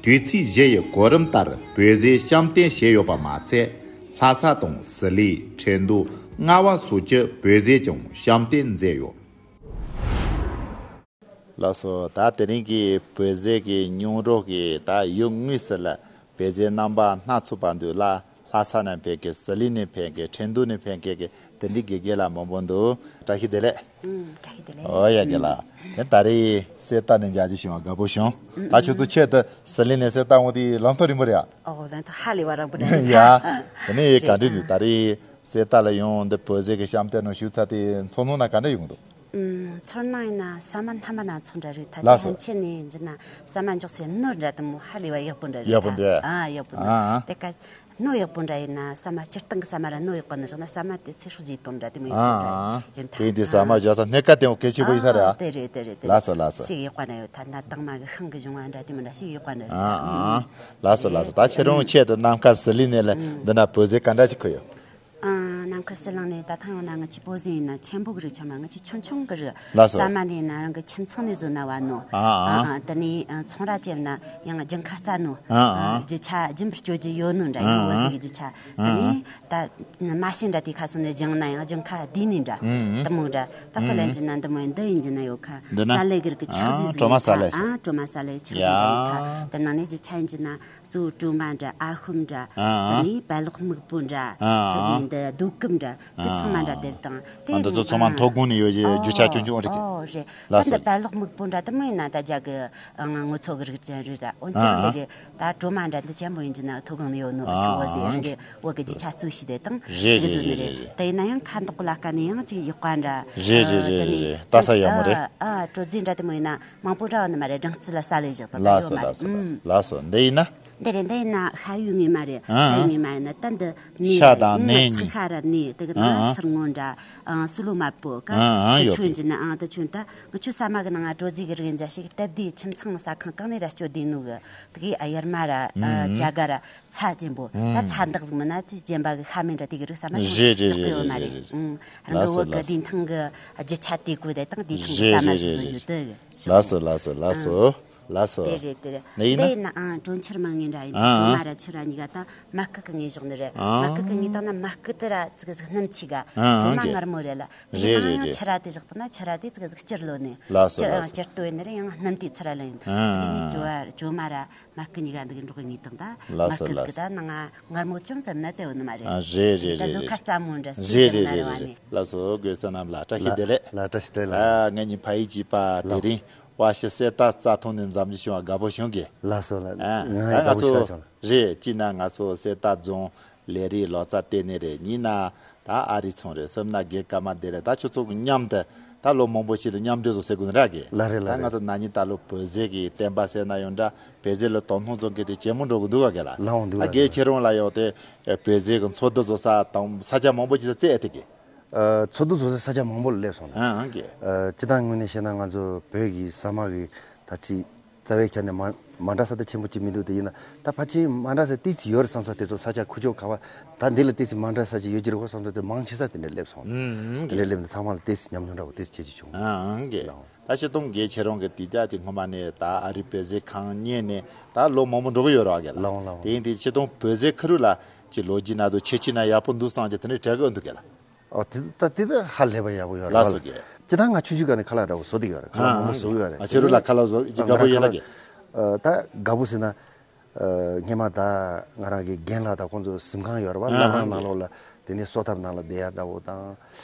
དུས་ཚིགས་བཞི་ཡི་གོ་རིམ་ལྟར་བོད་ཟས་བཤམས་སྟོན་བྱས་ཡོད་པ་མ་ཚད། ལྷ་ས་དང་ཟི་ལིང་། ཁྲིན་ཏུའུ། རྔ་བ་སོགས་ཀྱི་བོད་ཟས་ཀྱང་བཤམས་སྟོན་མཛད་ཡོད། ལགས་སོ། ད་དེ་རིང་གི་བོད་ཟས་ཀྱི་སྙུང་རོགས་ཀྱི་ད་ཡུལ་དངོས་སུ་ལ་བོད་ཟས་རྣམ་པ་སྣ་ཚོགས་པ་འདུག་ལ། ལྷ་ས་ནས་ཕེབས་མཁན། ཟི་ལིང་ནས་ཕེབས་མཁན། ཁྲིན་ཏུའུ་ནས་ཕེབས་མཁན་གྱི་དེ་འདྲའི་དགེ་རྒན་ལགས་མང་པོ་འདུག་བཀྲ་ཤིས་བདེ་ལེགས། ཨུམ། བཀྲ་ཤིས་བདེ་ལེགས། ཨོ་ཡ། རྒན་ལགས། དེ་ད་རེས་གསེར་རྟ་ནས་མཇལ་རྒྱུ་བྱུང་བ་དགའ་པོ་བྱུང་། ད་ཁྱོད་ཚོ་ཆེད་དུ་ཟི་ལིང་ནས་གསེར་རྟ་འོང་དུས་ལམ་ཐོག་རིང་པོ་རེད་ཨ། ཨོ་ལམ་ཐོག་ཧ་ལས་པ་རིང་པོ་རེད། ཡ། དེ་ནས་ག་འདྲ་འདུག་ད་རེས་གསེར་རྟ་ལ་ཡོང་འདི་བོད་ཟས་ཀྱི་བཤམས་སྟོན་ནང་ཞུགས་ཚར་དུས་ཚོར་སྣང་ན་ག་འདྲ་ཡོང་འདུག་ཨུམ། ཚོར་སྣང་ཡིན་ན་ཟ་མ་སྣ་མ་སྣ་ཚོགས་འདྲ་རེད། ད་ལྟ་ལགས་སོ། ཕན་ཆད་ནས་ཡིན་གྱི་ན་ཟ་མ་འཇོག་སའི་ནོར་འདྲ་དེ་མོ་ཧ་ལས་པ་ཡག་པོ་འདྲ་རེད། ཡག་པོ་འདུག་ཨ་ཡག་པོ་འདུག་ཨ་ཨ། དེ་ཀ་སྣོད་ཡག་པོ་འདྲ་ཡིན་ན་ཟ་མ་སྤྱིར་བཏང་གི་ཟ་མ་ར་སྣོད་ཡག་པོ་ནི་བཞག་ན་ཟ་མ་དེ་ཚེ་སྲོག་བརྗེ་གཏོང་འདྲ་དེ་མོ་ཡག་པོ་འདྲ་ཨ་ཨ། ཡིན་ད། དེ་ཡིན་དུས་ཟ་མ་འཇོག་ས་སྣོད་ཀ་དེ་མོ་གལ་ཆེན་པོ་ཡིན་ས་རེད་ཨ། ཨ་དེ་རེད་དེ་རེད་དེ་རེད། ལགས་སོ་ལགས་སོ། ཞིག་ཡག་པ་འདྲ་ཡོད། ད་ན་དྭངས་མ་གི་ཤིང་གི་བྱུང་བ་འདྲ་དེ་མོ་འདྲ་ཞིག་ཡག་པ་འདྲ་ཡོད། ཨ་ཨ། ལགས་སོ་ལགས་སོ། ད་ཁྱེད་རང་ཆེད་དུ་ནམ་མཁའ་ཟི་ལིང་ནས་ལ་འདི་ན་བོད་ཟས་ག་འདྲ་ཞིག་ཁུར་ཡོད། ཨ། ནམ་མཁའ་ཟི་ལིང་ནས་ད་ཐེངས་ཡོང་ན་ང་ཚོའི་བོད་ཟས་ཡིན་ན་ཆེན་པོ་གི་རིགས་ཆགས་མ། ང་ཚོའི་ཆུང་ཆུང་གི་རིགས། ལགས་སོ། ཟ་མ་ནས་ན་རང་གི་ཁྱིམ་ཚང་ནས་བཟོས་ན་བ་ནོ། ཨ་ཨ། ཨ་ཨ། དེ་ནས་ཨ་ཚོང་ར་བཅལ་ན་ཡང་རྒྱུན་ཁ་རྩ་ནོ། ཨ་ཨ། ཨ་རྒྱུ་ཆ་རྒྱུན་པར་སྤྱོད་རྒྱུ་ཡོད་ནོ་འདྲ། ཨ་ཨ། ཡང་བོད་ཟས་ཀྱི་རྒྱུ་ཆ། ཨ་ཨ། དེ་ནས་ད་མ་ཤེས་འདྲ་དེ་ཁ་སོང་ནས་སྦྱངས་ན་ཡང་རྒྱུན་ཁ་བསྡུས་ནས་འདྲ། ཨ་ཨ། དེ་མོ་འདྲ། ད་ཁོ་ལ་ཡིན་གྱི་ན་འདི་མོ་ཡིན། འདི་ཡིན་གྱི་ན་ཡོད་ཁ། འདི་ན་ས་ལེ་གི་རིགས་ཀྱི་ཆགས་ཟིག་ཟིག་ཨ། ཡོད་ཁ། ཨ་གྲོ་མ་ས་ལེ་ཟེར། ཨ་གྲོ་མ་ས་ལེ་ཆགས་ཟིག་འདྲ་ཡོད་ཁ། ཡ། དེ་ནང་ནས་རྒྱུ་ཆ་ཡིན་གྱི་ན། གཙོ་བོ་གྲོ་མ་འདྲ། ཨ་ཤོམ་འདྲ། ཨ་ཨ། དེ་ནས་འདི་རྡོ་ཀུམ་འདྲ། ཨ་ཨ། དེ་ཚང་མ་འདྲ། དེ་དང་དེ་ཚང་མ་འདྲ། དེ་དང་དེ། ཨ་འདི་ཚོ་ཚང་མ་མཐོ་སྒང་ནས་ཡོད་ཀྱི་རྒྱུ་ཆ་ཆུང་ཆུང་རེད་ཀྱི། ཨོ་རེད། ལགས་སོ། ད་འདི་རྦ་ལོག་སྨུག་པོ་འདྲ་དེ་མོ་ཡིན་ན་ད་རྒྱ་གི་ཨ་ང་ངོ་ཚོ་གི་རིགས་ཅན་རེད་ད། འོན་ཀྱང་ཨ་ཨ། འདི་གི་ད་གྲོ་མ་འདྲ་འདི་ཆེན་པོ་ཡིན་གྱི་ན་མཐོ་སྒང་ནས་ཡོད་ནོ། ཨ་ཨ། ཆུ་བོ་ཟེར་ཡང་གི་བོད་གི་རྒྱུ་ཆ་གཙོ་བྱས་དེ་དང་རེད་དེ་གི་བཟོ་ནི་རེད། རེད་རེད། དེ་ཡིན་ན་ཡང་ཁ་མདོག་ལ་དཀར་ནས་ཡང་ཅིག་ཡག་པ་འདྲ། རེད་རེད་རེད་རེད། ད་ས་ཡག་མོ་རེད། ཨ་དྲོ་རྫས་འདྲ་དེ་མོ་ཡིན་ན། མང་པོ་འདྲ་བ་ནི་མ་རེད། སྦྲང་རྩི་ལ་ས་ལེ་བཞག་པ་ལ་ཡོད་མ་རེད། ལགས་སོ་ལགས་སོ། ཨུམ། ལགས་སོ། འདི་ཡིན་ན། འདི་རེད། འདི་ཡིན་ན་ཤ་ཡུ་ངོས་མ་རེད། ཨ་ཨ། ཤ་ཡུ་ངོས་མ་ཡིན་ན་ད་འདི་ནས། ཤ་དང་ནས། ཚིག་ཁ་ར་ནས། དེ་གི་ཨ་ནང་ཨ། སིལ་སྔོ་འདྲ། ཨ་སུ་ལོ་མར་པོ་ཀ། ཨ་ཨ། དེ་ཡོད་ཆུན་པས། གྱི་ན་ཨ་དེ་ཆུན་ད་ང་ཆུ་ས་མ་གི་ནང་ང་དྲོ་རྫས་གི་རིགས་འཇའ་ཞིག་སྟབས་བདེ་ཁྱིམ་ཚང་ས་ཁང་གང་ནས་ར་སྤྱོད་བདེ་ནོ་གི། དེ་གི་ཨ་ཡར་མ་ར། ཨ་ཨ། ཅ་ག་ར་ཚྭ་ཅན་པོ། ཨ་ད་ཚྭ་འདག་ཟིག་མིན་ན་དེ་གྱེན་པ་གི་ཤ་མེད་འདྲ་དེ་གི་རིགས་ས་མ་རེད་ཅག་གི་ཡོད་མ་རེད། རེད་རེད་རེད། ཨུམ། རང་གི་ལགས་སོ་བོད་གི་ལགས་སོ། བདེ་ཐང་གི་རྒྱུ་ཆ་དེ་གོ་དེ་དང་བདེ་ཐང་གི་ས་མ་ཟིག་བཟོ་རྒྱུ་དེ་གི། ལགས་སོ་ལགས་སོ་ལགས་སོ་ལགས་སོ། དེ་རེད་དེ་རེད། ནས་ཡིན་ན། དེ་ཡིན་ནའང་གྲོང་ཁྱེར་མ་ངེས་འདྲ་ཡིན། ཨང་། གྲོང་མ་ར་ཆུ་ར་གཉིས་ཀ་ད་མ་སྐུད་གི་ངེས་གཞོག་ནི་རེད། ཨང་། མ་སྐུད་གི་ངེས་བཏང་ན་མ་སྐུད་དེ་ར་ཙི་གི་ཟིག་སྣུམ་ཆེ་ག་ཨང་། གྲོང་མ་ཨང་། གི་མངར་མོ་རེད་ལ། རེད་ཡིན་ནའང་རེད་ཡང་རེད། ཆུ་ར་དེ་བཞག་བཏང་ན་ཆུ་ར་དེ་ཙི་གི་ཟིག་སྐྱུར་ལོ་ནི། ལགས་སོ་སྐྱུར་ལགས་ཨང་། སོ། སྐྱུར་ཏོ་ཡིན་ནི་རེད། ཡང་སྣུམ་དེ་ཚུ་ར་ལ་ཡིན། ཨང་། དེ་ནས་གྲོ་བ་གྲོ་མ་ར་མ་སྐུད་གཉིས་ཀ་འདི་གི་འགྲོགས་གི་ངེས་བཏང་ད། ལགས་སོ་མ་སྐུད་ལགས་ཟིག་སོ། ད་ནང་ང་མངར་མོ་ཅུང་ཙམ་ན་དེ་འོ་ནི་མ་རེད། ཨ་རེད་རེད་ད་རེད་བཟོ་ཁ་རེད། རྩ་མོ་འདྲ་སུ་རེད་ཅིག་རེད་ན་རེད་རེད་བ་རེད་ནི། རེད། ལགས་སོ། དགོས་ས་རྣམས་ལ་བཀྲ་ཤིས་བདེ་ལེགས། ལ་བཀྲ་ཤིས་བདེ་ལེགས། ཨ་ངེད་གཉིས་ཕ་ཡུལ་གཅིག་པ་དེ་རིང་པ་ཤི་གསེར་རྟ་རྩྭ་ཐང་ནས་འཛོམས་རྒྱུ་བྱུང་བ་དགའ་པོ་བྱུང་གི། ལགས་སོ་ལགས། ཨ་ང་ད་ང་དགའ་པོ་ཞེ་ཚོ་དྲག་བྱུང་། རེད། གཅིག་ན་ང་ཚོ་གསེར་རྟ་རྫོང་ལས་རིགས་ལོ་ཙཱ་བསྟེན་ནི་རེད། གཉིས་ན་ད་ཨ་རི་ཚང་རེད། གསུམ་ན་རྒན་ཀརྨ་བདེ་ལེགས། ད་ཁྱོད་ཚོ་གི་མཉམ་དུ་ད་ལོ་མང་པོ་ཞིག་ལ་མཉམ་འབྲེལ་བཟོ་ཟེར་དགོས་ནི་ར་གི། ལགས་རེད་ད་ལགས་ང་རེད། ཚོ་ན་ནིང་ད་ལོ་བོད་ཟས་ཀྱི་བསྟན་པ་ཟེར་ན་ཡོང་འདྲ་བོད་ཟས་ལ་དོ་སྣང་བཟོ་མཁན་དེ་ཇེ་མང་འགྲོ་གི་འདུག་ག་གི་ལ། ལའང་འདུག་ད་ལགས་རྒན་རེད། ཁྱེད་རང་ལ་ཡོང་སྟེ་བོད་ཟས་ཀྱི་འཚོ་སྡོད་བཟོ་ས་དང་ས་ཆ་མང་པོ་ཅིག་ལ་བཙལ་ཨེ་ཐུབ་གི། ཨ་འཚོ་སྡོད་བཟོ་ས་ས་ཆ་མང་པོ་ལ་སླེབས་སོང་ལགས། ཨང་ཀྱེ། ཨ་སྤྱི་བཏང་ངོས་ནས་བཤད་ན་ང་ཚོ་བོད་ཀྱི་ཟ་མ་གི་ད་ཅི་རྩ་བའི་ཆ་ནས་མ་མ་འདྲ་ས་ད་ཆེན་པོ་ཅིག་མི་འདུག་དེ་ཡིན་ན་ད་ཕལ་ཆེར་མ་འདྲ་ས་ཏིས་ཡོད་རེད་བསམ་ས་དེ་ཚོ་ས་ཆ་ཁུ་ཆོ་ག་བ་ད་འདི་ལ་ཏིས་མ་འདྲ་ས་ཅིག་ཡོད་ཀྱི་རེད་ཧོ་བསམ་ས་དེ་མང་ཆེ་ས་དེ་འདྲ་སླེབས་སོང་། ཨང་དེ་ཀྱེ། འདྲ་སླེབས་ནས་ཚང་མ་ལ་ཏིས་ཉམས་མྱོང་འདྲ་བོ་ཏིས་ཆེ་ཆེ་བྱུང་། ཨང་ཀྱེ། ལགས། ད་ཤི་སྟོང་རྒན་ཁྱེད་རང་གི་དེ་ད་དེ་སྔོན་མ་ནས་ད་ཨ་རི་བོད་ཟས་ཁང་གཉེར་ནས་ད་ལོ་མང་པོ་འགྲོ་གི་ཡོད་རེད་བ་གི་ལ། ལའང་ལའང་། དེ་ཡིན་དུས་ཤི་སྟོང་བོད་ཟས་ཁུ་རུ་ལ་ཅི་ལོ་རྒྱུས་ན་དུ་ཁྱད་ཆོས་ན་ཡག་པོ་འདུག་བསམ་གྱི་དེ་འདྲ་དྲན་གི་འདུག་གི་ལ། ཨོ་དེ་ད་དེ་ད་ཧ་ལས་པ་ཡག་པོ་ཡོད་རེད་ལགས་སོ་གི། ཅི་ད་ང་ཆུང་ཆུང་ག་ནས་ཁ་ལག་འདྲ་བོ་བཟོ་དེ་ཡོད་རེད། ཁ་ལག་མང་པོ་བཟོ་གི་ཡོད་རེད། ཨ་ཁྱེད་རང་ལ་ཁ་ལག་བཟོ་ཅི་དགའ་པོ་ཡོད་ན་གི། ཨ་ད་དགའ་པོ་ཟེར་ན། ཨ་སྔས་མ་ད་ང་རང་གི་རྒན་ལགས་དང་ཁོང་ཚོ་གཟིམ་ཁང་ཡོད་རེད་བ། ཨ་བླ་བྲང་ནང་ལོགས་ལ་དེ་ནས་གསོལ་ཐབ་ནང་ལ་བསྡད་ཡ་འདྲ་བོ་དང་།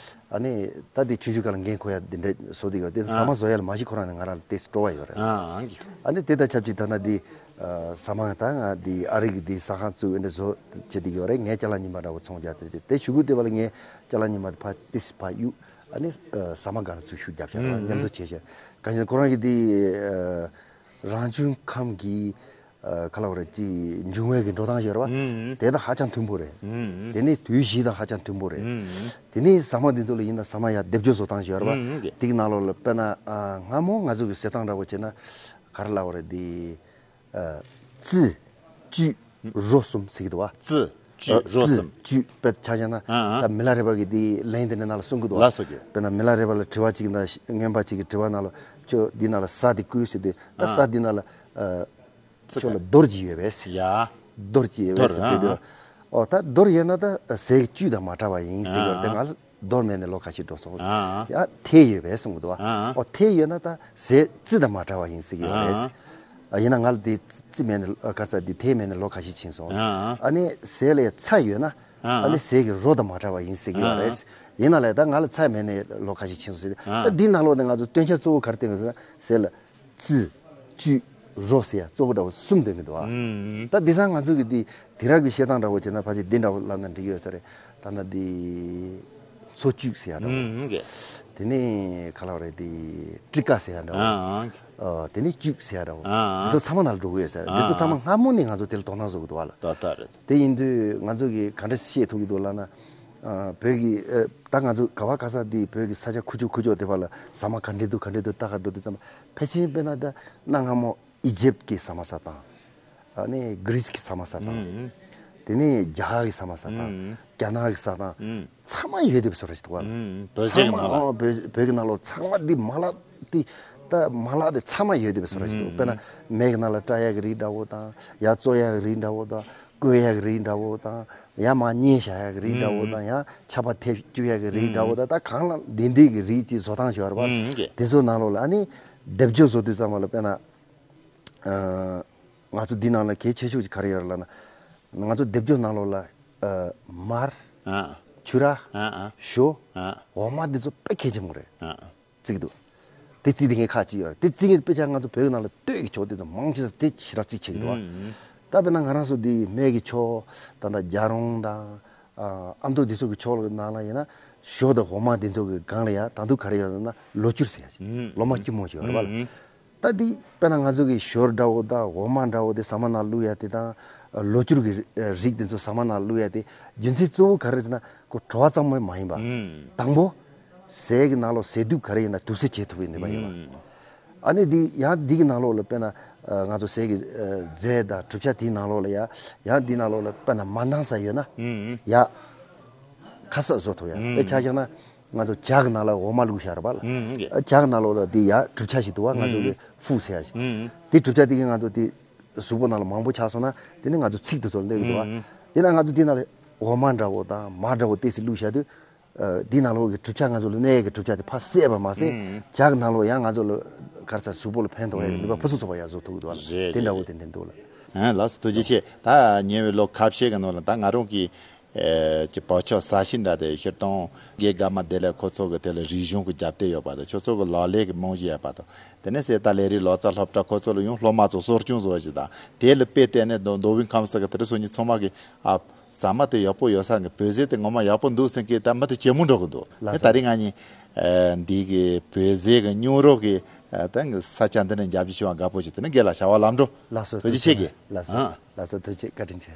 ཨ་ནི་ད་དེ་ཆུང་ཆུང་ག་ལ་འགན་འཁུར་ཡ་དེ་འདྲ་བཟོ་དེ་ཡོད་དེ་ཟ་མ་བཟོ་ཡ་ལ་མ་གཞི་ཁོ་རང་ནས་ང་རང་ལ་དེ་སྤྲོ་བ་ཡོད་རེད། ཨ་ཨ་ནི་དེ་དང་ཆབས་ཅིག་ད་ན་དེ། ཨ་ཟ་མ་ད་ང་འདི་ཨ་རི་གི་འདི་ཟ་ཁང་བཙུགས་འདི་བཟོ་བྱེད་དེ་ཡོད་རེད། ངའི་ཅ་ལག་རྙིང་པ་འདྲ་བོ་ཚོང་རྒྱག་དེ་དེ་ཞུ་གུ་དེ་བ་ལ་ངའི་ཅ་ལག་རྙིང་པ་དེ་ཕ་ཏི་སི་ཕ་གཡུག་ཨ་ནི་ཨ་ཟ་མ་ག་ར་ཚུགས་ཤུགས་རྒྱབ་བྱ་ར་ཨུམ་མཉམ་དུ་བྱས་བྱ་ག་ཞིག་ཁོ་རང་གི་འདི་ཨ་རང་བྱུང་ཁམས་ཀྱི་ཨ་ཁ་ལ་བ་རེད་ཀྱི་འབྱུང་བའི་གི་འགྲོ་སྟངས་ཡོད་རེད་བ། ཨུམ་དེ་དང་ཧ་ཅང་མཐུན་པོ་རེད། ཨུམ་དེ་ནས་དུས་བཞི་དང་ཧ་ཅང་མཐུན་པོ་རེད། ཨུམ་དེ་ནས་ཟ་མ་འདི་ཚོ་ལ་ཡིན་ན་ཟ་མ་ཡ་སྡེབ་སྦྱོར་བཟོ་སྟངས་ཤིག་ཡོད་རེད་བ། ཨུམ་དེ་གི་ནང་ལོགས་ལ་དཔེར་ན་ཨ་སྔ་མོ་ང་ཚོ་གི་ཟས་སྟངས་འདྲ་བོ་བྱས་ན་ག་རེ་ལབ་བ་རེད་འདི། ཨ་བཙིར། བཅུས། རོ་གསུམ་ཟེར་གྱི་འདུག་བ། བཙིར། བཅུས། ཨ་རོ་བཙིར། གསུམ། བཅུས། དཔེ་ཆ་བཞག་ན། ཨ་ཨ། ད་མི་ལ་རས་པ་གི་དེའི་ལན་དེ་འདྲ་ནང་ལ་གསུང་གི་འདུག་བ། ལགས་སོ་གི། དཔེར་ན་མི་ལ་རས་པ་ལ་དྲི་བ་གཅིག་དང་རྔན་པ་གཅིག་གི་དྲི་བ་ནང་ལ་ཁྱོད་འདི་ནང་ལ་ཟ་དེ་བསྐུས་ཟེར་དུས་ད་ཨ་ཟ་འདི་ནང་ལ་ཨ་ཙི་ཁྱོད་ལ་ག་རྡོར་གཅིག་ཡོད་པས་ཟེར། ཡ། རྡོར་གཅིག་ཡོད་པས་རྡོར་ཟེར་དུས་ཨ་དུས། ཨོ་ད་རྡོར་ཡོད་ན་ད་ཟས་ཀྱི་བཅུད་དང་མ་བྲལ་བ་ཡིན་ཟེར་གི་ཡོད་རེད། ང་ལ་རྡོར་མེད་ནས་ལོ་ཁ་ཤས་འགྲོ་སོང་། ཨ་ཡ་ཐལ་ཡོད་པས་གསུང་གི་འདུག་བ། ཨ་ཨོ་ཐལ་ཡོད་ན་ད་ཟས་རྩི་དང་མ་བྲལ་བ་ཡིན་ཟེར་གི་ཡོད་རེད། ཨ་ཡིན་ན་ང་ལ་དེ་རྩི་མེད་ནས་ཨ་ག་ས་དེ་ཐལ་མེད་ནས་ལོ་ཁ་ཤས་ཕྱིན་སོང་། ཨ་ནི་ཟས་ལ་ཚྭ་ཡོད་ན་ཨ་ནི་ཟས་ཀྱི་རོ་དང་མ་བྲལ་བ་ཡིན་ཟེར་གི་ཡོད་རེད། ཡིན་ན་ལས་ད་ང་ལ་ཚྭ་མེད་ནས་ལོ་ཁ་ཤས་ཕྱིན་སོང་ཟེར། ད་འདི་ནང་ལོགས་ནས་ང་ཚོ་སྟོན་ཆ་གཙོ་བོ་ག་རེ་བསྟན་དགོས་ཟེར་ན་ཟས་ལ། རྩི། བཅུད། རོ་ཟེར་ཡ་གཙོ་བོ་འདྲ་བོ་གསུམ་འདོན་གི་འདུག་ཨ། ད་དེང་སང་ང་ཚོ་གི་དེ་དེང་རབས་ཀྱི་བཤད་སྟངས་འདྲ་བོ་བྱས་ན་ཕལ་ཆེར་འདི་འདྲ་བོ་ལབ་ན་འགྲིག་གི་ཡོད་ས་རེད། ད་ན་དེ་འཚོ་བཅུད་ཟེར་ཡ་འདྲ་བོ། དེ་ནས་ག་ལབ་རེད་དེ་སྤྲི་ཀ་ཟེར་ཡ་འདྲ་བོ། དེ་ནས་བཅུད་ཟེར་ཡ་འདྲ་བོ། འདི་ཚོ་ཚང་མ་ནང་ལ་འགྲོ་གི་ཡོད་ས་རེད། འདི་ཚོ་ཚང་མ་སྔ་མོ་ནས་ང་ཚོ་དེ་ལ་དོ་སྣང་བཟོ་གི་འདུག་ཨ་ལ། ད་ལྟ་རེད། དེ་ཡིན་དུས་ང་ཚོ་གི་ག་འདྲ་བཤད་ཐུབ་ཀྱི་འདུག་ལབ་ན། ཨ་བོད་ཀྱི་ཨ་ད་ང་ཚོ་ག་བ་ག་ས་དེ་བོད་ཀྱི་ས་ཆ་ཁུ་བྱུག་ཁུ་བྱུག་དེ་བ་ལ་ཟ་མ་ག་འདྲས་འདུག་ག་འདྲས་འདུག་ལྟ་ག་འགྲོ་དུས་ཙམ་ཕལ་ཆེར་དཔེར་ན་ད་གནའ་སྔ་མོ་ཨི་ཇེབ་ཀྱི་ཟ་མ་ཟ་སྟངས། ཨ་ནི་གྷི་རིས་ཀྱི་ཟ་མ་ཟ་སྟངས། དེ་ནས་རྒྱ་གར་གྱི་ཟ་མ་ཟ་སྟངས། རྒྱ་ནག་གི་ཟ་སྟངས། ཚང་མ་ཡོད་དེ་བཟོ་འདྲ་ཞིག་འདུག་བ་ལ། བོད་ཟས་ཀྱི་ཚང་མ་ནང་ལ། ཨོ་བོད་བོད་ཀྱི་ནང་ལོགས་ཚང་མ་འདི་མ་ལག་འདི་ད་མ་ལག་འདི་ཚང་མ་ཡོད་དེ་བཟོ་འདྲ་ཞིག་འདུག་དཔེར་ན་མེ་གི་ནང་ལ་བཀྲ་ཡག་གི་རིགས་འདྲ་བོ་དང་ཡར་བཙོ་ཡག་གི་རིགས་འདྲ་བོ་དང་བསྐོལ་ཡག་གི་རིགས་འདྲ་བོ་དང་ཡང་མར་བསྙལ་བཞག་ཡག་གི་རིགས་འདྲ་བོ་དང་ཡང་ཆར་པ་ཐེབས་བཅུག་ཡག་གི་རིགས་འདྲ་བོ་དང་ད་གང་ལ་འདི་འདྲའི་གི་རིགས་ཅིག་བཟོ་སྟངས་ཤིག་ཡོད་རེད་པ། དེ་ཚོ་ནང་ལོགས་ལ་ཨ་ནི་སྡེབ་སྦྱོར་བཟོ་དུས་ཙམ་པ་ལ་དཔེར་ན་ང་ཚོ་འདི་ནང་ལ་གལ་ཆེ་ཤོས་ཅིག་ག་རེ་ཡོད་རེད་ལབ་ན་ང་ཚོ་སྡེབ་སྦྱོར་ནང་ལོགས་ལ་མར། ཨ། ཆུ་ར། ཨ་ཨ། ཞོ། ཨ། འོ་མ་འདི་ཚོ་དཔེ་གལ་ཆེན་པོ་རེད། ཨ་ཨ། བརྩི་གི་འདུག་དེ་བརྩི་དེ་ངས་ཁག་ཅིག་ཡོད་རེད། དེ་བརྩི་ངས་དཔེ་ཆ་ང་ཚོ་བོད་ཀྱི་ནང་ལ་སྟོད་ཀྱི་ཕྱོགས་དེ་ཚོ་མང་ཆེ་ས་དེ་ཞེ་དྲག་བརྩི་བྱེད་ཀྱི་འདུག་ཨ། ད་དཔེར་ན་ང་རང་ཚོ་འདི་སྨད་ཀྱི་ཕྱོགས་ད་ལྟ་རྒྱལ་རོང་དང་། ཨ་ཨ་མདོ་འདི་ཚོ་གི་ཕྱོགས་ལ་ནང་ལ་ཡིན་ན་ཞོ་དང་འོ་མ་འདི་ཚོ་གི་སྒང་ལ་ཡ་ད་དུང་ག་རེ་ཡོད་ན་ལོ་སྐྱུར་ཟེར་ཡ་ཞིག་ལོ་མ་སྐྱུར་མོ་ཞིག་ཡོད་རེད་པ་ལ། ད་འདི་དཔེར་ན་ང་ཚོ་གི་ཞོ་འདྲ་བོ་དང་འོ་མ་འདྲ་བོ་དེ་ཟ་མ་ནང་བླུག་ཡ་དེ་དང་ལོ་སྐྱུར་གི་རིགས་དེ་ཚོ་ཟ་མ་ནང་བླུག་ཡ་དེ་རྒྱུ་མཚན་གཙོ་བོ་ག་རེ་ཟེར་ན་ཁོ་བྲོ་བ་ཙམ་མོ་མ་ཡིན་པ། དང་པོ། ཟས་ཀྱི་ནང་ལོགས་ཟས་དུག་ག་རེ་ཡིན་ན་དུག་སེལ་བྱེད་ཐུབ་པའི་ནུས་པ་ཡོད་པ། ཨ་ནི་འདི་ཡང་འདི་གི་ནང་ལོགས་ལ་དཔེར་ན་ང་ཚོ་ཟས་ཀྱི་རྫས་དང་གྲུབ་ཆ་དེའི་ནང་ལོགས་ལ་ཡ་ཡང་འདི་ནང་ལོགས་ལ་དཔེར་ན་མ་ནང་ས་ཡོད་ན་ཡ་ཁ་གསབ་བཟོ་ཐུབ་ཡ། དཔེ་ཆ་བཞག་ན། ང་ཚོ་ཇ་གི་ནང་ལ་འོ་མ་བླུགས་བཞག་རེད་པ་ལ། ཨུམ། ཨུམ། ཇ་གི་ནང་ལོགས་ལ་དེ་ཡ་གྲུབ་ཆ་ཞིག་འདུག་བ། ང་ཚོ་གི་ཧྥུ་ཟེར་ཡ་ཞིག་དེ་གྲུབ་ཆ་དེ་གི་ང་ཚོ་དེ་གཟུགས་པོ་ནང་ལ་མང་པོ་ཆགས་སོང་ན་དེ་ནི་ང་ཚོ་ཚིགས་དེ་ཚོར་སླེབས་ཀྱི་འདུག་བ། དེ་ན་ང་ཚོ་དེ་ནང་ལ་འོ་མ་འདྲ་བོ་དང་མར་འདྲ་བོ་ཏོག་ཙམ་བླུགས་བཞག་དུས། ཨ། དེའི་ནང་ལོགས་ཀྱི་གྲུབ་ཆ་ང་ཚོ་ལ་གནས་ཡས་ཀྱི་གྲུབ་ཆ་དེ་ཕར་བསད་པ་མ་ཟད། ཇ་གི་ནང་ལོགས་ཡང་ང་ཚོ་ལ་ག་རེ་ཟ་གཟུགས་པོ་ལ་ཕན་ཐོགས་ཡས་ཀྱི་ནུས་པ་ཕུན་སུམ་ཚོགས་པ་ཡར་བཟོ་ཐུབ་ཀྱི་འདུག་བ། རེད། དེ་འདྲ་བོ་དེ་འདྲ་འདུག་ལ། ཨ། ལགས་སོ། ཐུགས་རྗེ་ཆེ། ད་ཉེ་བའི་ལོ་ཁ་ཤས་ཀྱི་ནང་ལ་ད་ང་རང་གི་ཨེ་ཀྱི་བག་ཆགས་ཟ་ཞིང་འདྲ་དེ་སྤྱིར་བཏང་རྒན་དགའ་མ་བདེ་ལེགས་ཁོ་ཚོ་གི་དེ་ལ་རིག་གཞུང་གི་རྒྱབ་རྟེན་ཡོད་པ་དང་། ཁྱོད་ཚོ་གི་ལག་ལེན་གྱི་རྨང་གཞི་ཡོད་པ་དང་། དེ་ནས་གསེར་རྟ་ལས་རིགས་ལོ་ཙཱ་སློབ་གྲྭ་ཁོ་ཚོ་ལ་ཡང་སློབ་མ་ཚོ་གསོ་སྐྱོང་བཟོ་ཞིག་དང་། དེ་ལ་དཔེ་བལྟས་ནས་མདོ་མདོ་དབུས་ཁམས་གསུམ་གི་དེ་རིང་སང་ཉིན་ཚང་མ་གི་ཨ་ཟ་མ་དེ་ཡག་པོ་ཡོད་ས་གི། བོད་ཟས་དེ་ངོ་མ་ཡག་པོ་འདུག་ཟེར་མཁན་ད་མི་དེ་ཇེ་མང་འགྲོ་གི་འདུག། ལགས་སོ། ད་རིང་ང་གཉིས་ཨ་འདི་གི་བོད་ཟས་གི་སྙིང་རོ་གི་ཨ་ད་ས་ཆ་འདི་ནས་མཇལ་རྒྱུ་བྱུང་བ་དགའ་པོ་བྱུང་། དེ་ནས་རྒན་ལགས་ཞབས་པ་ལམ་འགྲོ། ལགས་སོ། ཐུགས་རྗེ་ཆེ་གི། ལགས་སོ། ཨ། ལགས་སོ། ཐུགས་རྗེ་བཀའ་དྲིན་ཆེ།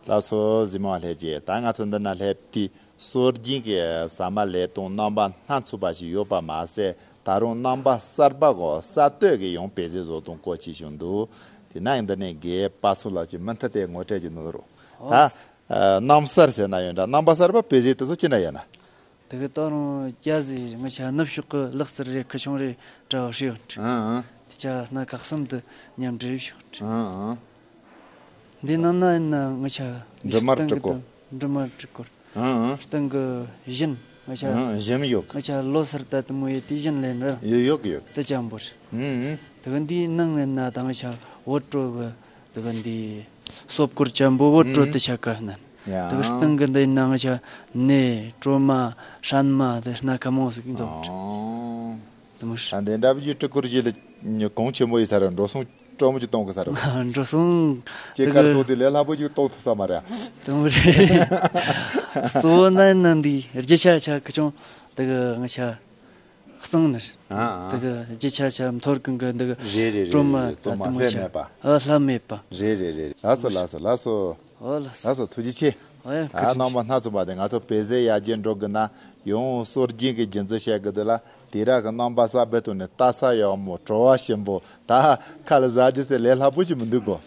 ལགས་སོ། གཟིགས་མོ་བ་ལྷན་རྒྱས། ད་ང་ཚོ་འདི་ན་སླེབས་དུས་སྲོལ་རྒྱུན་གྱི་ཟ་མ་ལས་སྟངས་རྣམ་པ་སྣ་ཚོགས་པ་ཞིག་ཡོད་པ་མ་ཟད། ད་རུང་རྣམ་པ་གསར་པ་གོ་གསར་གཏོད་ཀྱི་ཡང་བེད་སྤྱོད་བཟོ་སྟངས་སྐོར་ཅིག་བྱུང་འདུག། དེ་ན་ཡང་འདི་ནས་རྒན་པ་སངས་ལགས་ཀྱིས་མུ་མཐུད་དེ་ངོ་སྤྲོད་ཅིག་གནང་རོགས། ད་ཨ་སྣུམ་གསར་ཟེར་ན་ཡང་འདྲ། རྣམ་པ་གསར་པ་བེད་སྤྱོད་དེ་ཚོ་ཅི་འདྲ་ཡོད་ན། དེ་གི་ད་རུང་རྒྱ་ཟེར་ང་ཆ་ནུབ་ཕྱོགས་གི་ལག་གསར་རེད། ཁུ་ཆུང་རེད། འདྲ་བ་ཧྲིལ་བོ་འདྲ། ཨང་ཨང་། དེ་ཆ་སྣ་ཁ་གསུམ་དུ་མཉམ་འདྲེས་བྱུང་འདྲ། ཨང་ཨང་། འདི་ནང་ན་ཡིན་ན་ང་ཆ་འབྲུ་མར་སྟེང་གི་དྲུག་སྐོར། འབྲུ་མར་དྲུག་སྐོར། ཨང་ཨང་། སྟེང་གི་བཞིན་ང་ཆ། ཨང་། བཞིན་ཡོད་གི། ང་ཆ་ལོ་སར་ད་དུ་མོ་ཡེ་དེ་བཞིན་ལེན་ར། ཡོད་ཡོད་གི་ཡོད་གི། དེ་ཅན་པོ་རེད། ཨང་ཨང་། དེ་གི་འདིའི་ནང་ཡིན་ན་ད་ང་ཆ་བོད་བྲོ་གི་དེ་གི་འདི་སོབ་སྐོར་ཅན་པོ་བོད་བྲོ་དེ་ཆ་ག་ནན། ཡ། དེ་གི་སྟེང་གི་འདི་ཡིན་ན་ང་ཆ་ནས་སྲན་མ་སྲན་མ་དེ་སྣ་ཁ་མང་ཟིག་འཛོམས་རེད། ཨང་། དེ་མོ་ཧྲ། ད་འདི་འདྲ་བུ་ཅིག་སྤྲི་གུར་ཅིག་ལ་གོང་ཆེན་པོ་ཡིན་ས་རེད། འགྲོ་སོང་སྤྲོ་མོ་ཅིག་གཏོང་གི་ས་རེད། འགྲོ་སོང་ཅིག་དཀར་ཐོག་དེ་ལས་སླ་པོ་ཅིག་གཏོང་ཐུབ་ས་མ་རེད། དེ་མོ་རེད། གཙོ་བོ་ན་ཡིན་ན་འདི་རྒྱུ་ཆ་ཆ་ཁུ་ཆུང་དེ་གི་ང་ཆ་གཙང་ནི་རེད། ཨ་ཨ། དེ་གི་རྒྱུ་ཆ་ཆ་མཐོ་རིགས་གི་འདི་གི་རེད་རེད་རེད། སྤྲོ་མ་རེད། གཙང་མ་དེ་མོ་ལྷད་ཆ་མེད་པ། ཨ་ལྷད་མེད་པ། རེད་རེད་རེད། ལགས་སོ་ལགས་སོ་ལགས་སོ། ཨོ་ལགས་སོ། ལགས་སོ། ཐུགས་རྗེ་ཆེ། ཨོ་ཡ། ད་བཀའ་དྲིན་རྣམ་པ་སྣ་ཚོགས་པ་དེ་ང་ཚོ་བོད་ཟས་ཡར་རྒྱས་འགྲོ་དགོས་ན་ཡང་སྲོལ་རྒྱུན་གྱི་རྒྱུན་འཛིན་བྱེད་དགོས་འདུག་ལ། དེ་ར་གི་རྣམ་པ་གསར་པའི་ཐོག་ནས་ལྟ་ས་ཡག་མོ། བྲོ་བ་ཞིམ་པོ། ད་ཁ་ལ་ཟ་རྒྱུ་ཟེར་ལས་སླ་པོ་ཞིག་མི་འདུག་གོ།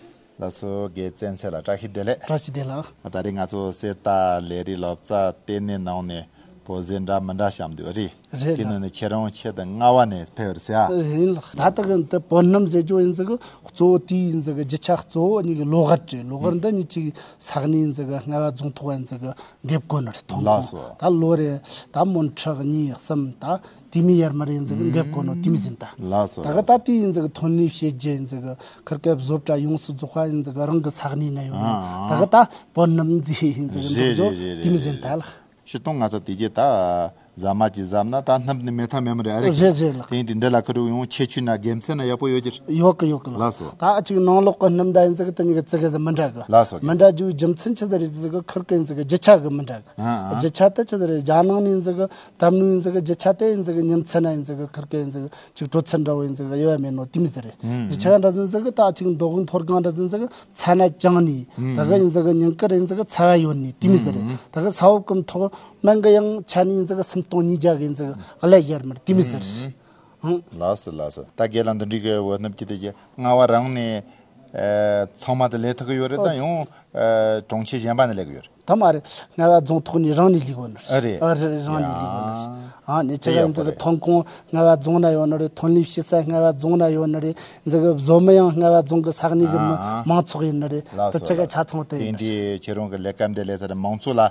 ལགས་སོ། རྒན་བཙན་ཚེ་ལགས་བཀྲ་ཤིས་བདེ་ལེགས། བཀྲ་ཤིས་བདེ་ལེགས། ད་རེས་ང་ཚོ་གསེར་རྟ་ལས་རིགས་སློབ་གྲྭ་ལྟེ་གནས་ནང་ནས་བོད་ཟས་འདྲ་མི་འདྲ་བཤམས་འདུག་རེད། རེད་དེ་ལགས། ནང་ནས་ཁྱེད་རང་ཆེད་དུ་རྔ་བ་ནས་ཕེབས་རེད་ཟེར་ཨ། ཡིན་ལགས། ད་ལྟ་གི་འདི་པོ་སྣུམ་ཟེར་རྒྱུ་ཡིན་ཟིག་གི་གཙོ་བོ་དེ་ཡིན་ཟིག་གི་རྒྱུ་ཆ་གཙོ་བོ་གཉིས་ཀྱི་ལོ་གར་རེད། ལོ་གར་འདི་གཉིས་ཀྱི་ས་གནས་ཡིན་ཟིག་གི་རྔ་བ་རྫོང་ཐོག་ཡིན་ཟིག་གི་འདེབས་དགོས་ནི་རེད། ཐོན་ལགས་ཁུངས་སོ། ད་ལོ་རེ་ད་མོན་ཁྲི་གཉིས་གསུམ་ད་དེ་མི་ཡར་མར་ཡིན་ཟིག་གི་འདེབས་དགོས་ནོ་དེ་མི་ཟིན་ད། ལགས་སོ། ད་གི་ལགས་ད་སོ། དེ་ཡིན་ཟིག་གི་ཐོན་ལས་བྱེད་རྒྱུ་ཡིན་ཟིག་གི་ཁིར་ཀའི་བཟོ་གྲྭ་ཡོངས་སུ་རྫོགས་པ་ཡིན་ཟིག་གི་རང་གི་ས་གནས་ན་ཡོད་ནི། ཨ་ཨ། ད་གི་ད་པོ་སྣུམ་ཟེར་ཡིན་ཟིག་གི་རེད་འདོགས་རྒྱུ་རེད་རེད་དེ་མི་ཟིན་ད་ལགས། སྤྱིར་བཏང་ང་ཚོ་དེ་རྗེས་ད་ཟ་མ་ཅིག་ཟ་ན་ད་སྣུམ་ནི་མེད་ཐབས་མེད་མ་རེད་ཨ་རེད། རེད་རེད་ལགས། དེ་ཡིན་དུས་འདི་ལ་ཁུར་ཡོང་ཁྱད་ཆོས་ན་དགེ་མཚན་ན་ཡག་པོ་ཡོད་ཀྱི་རེད། ཡོད་གི་ཡོད་གི་ལགས། ལགས་སོ། ད་ཨ་ཅིག་ནང་ལོགས་གི་སྣུམ་ད་ཡིན་ཟིག་གི་དེ་གཉིས་ཀྱི་ཙི་གེ་ཟིག་མི་འདྲ་གི། ལགས་སོ། མི་འདྲ་རྒྱུའི་རྒྱུ་མཚན་ཆི་ཟིག་རེད་ཟིག་གི་ཁིར་ཀ་ཡིན་ཟིག་གི་རྒྱུ་ཆ་གི་མི་འདྲ་གི། ཨ་ཨ། རྒྱུ་ཆ་དེ་ཆི་ཟིག་རེད། རྒྱ་ནང་ནས་ཡིན་ཟིག་གི་དམ་ནུ་ཡིན་ཟིག་གི་རྒྱུ་ཆ་དེ་ཡིན་ཟིག་གི་ཉིན་མཚན་ན་ཡིན་ཟིག་གི་ཁིར་ཀ་ཡིན་ཟིག་གི་ཅིག་དྲོ་ཚད་འདྲ་བོ་ཡིན་ཟིག་གི་དབྱེ་བ་མེད་ནོ་དེ་མི་ཟིག་རེད། ཨུམ། རྒྱུ་ཆ་འདྲ་ཟིག་ཟིག་གི་ད་ཨ་ཅིག་མདོ་དབུས་མཐོ་སྒང་འདྲ་ཟིག་ཟིག་གི་ཚ་ན་གྱང་ནི། ཨུམ། ད་གི་ཡིན་ཟིག་གི་ཉིན་དཀར་ཡིན་ཟིག་གི་ཚ་བ་ཡོད་ནི་དེ་མི་ཟིག་རེད། ཨུམ། ད་གི་ས་འོག་གི་མཐོ་དམན་གི་ཡང་ཆ་ནི་ཡིན་ཟིག་གི་སུམ་སྟོང་ཉིས་བརྒྱ་གི་ཡིན་ཟིག་གི་ཀླད་ཡར་མར་དེ་མི་ཟིག་རེད། ཨུམ། ཨང་། ལགས་སོ་ལགས་སོ། ད་རྒན་ལགས་འདི་འདྲའི་གི་འོ་སྣུམ་གྱི་དེ་གི་རྔ་བ་རང་ནས་ཨེ་ཚང་མ་དེ་ལས་ཐུབ་གི་ཡོད་རེད། ད་ཨོ་ཡང་ཨེ་གྲོང་ཁྱེར་གཞན་པ་ནས་ལས་གི་ཡོད་རེད། ད་མ་རེད། རྔ་བ་རྫོང་ཐོག་ནས་རང་ནས་ལས་གོ་ནི་རེད། ཨ་རེད། ཨ་རེད། རང་ནས་ལས་གོ་ནི་རེད། ཡ། ཨ་ནི་ཅི་དེ་ག་ཡིན་ཡག་པོ་ཟིག་གི་རེད། ཐོན་ཁུངས་རྔ་བ་རྫོང་ན་ཡོད་ནི་རེད། ཐོན་ལས་བྱེད་ས་རྔ་བ་རྫོང་ན་ཡོད་ནི་རེད། ཟིག་གི་བཟོ་མི་ཡང་རྔ་བ་རྫོང་གི་ས་གནས་གི་མི་ཨ་ཨ་མང་ཚོགས་ཡིན་ནི་རེད། ལགས་དེ་སོ་ཅི་ག་ལགས། ཆ་ཚང་དེ་དེ་ཡིན་ནི་རེད། འདི་ཁྱེད་རང་གི་ལས་ཀ་འདི་ལས་ས་རེད། མང་ཚོགས་ལ་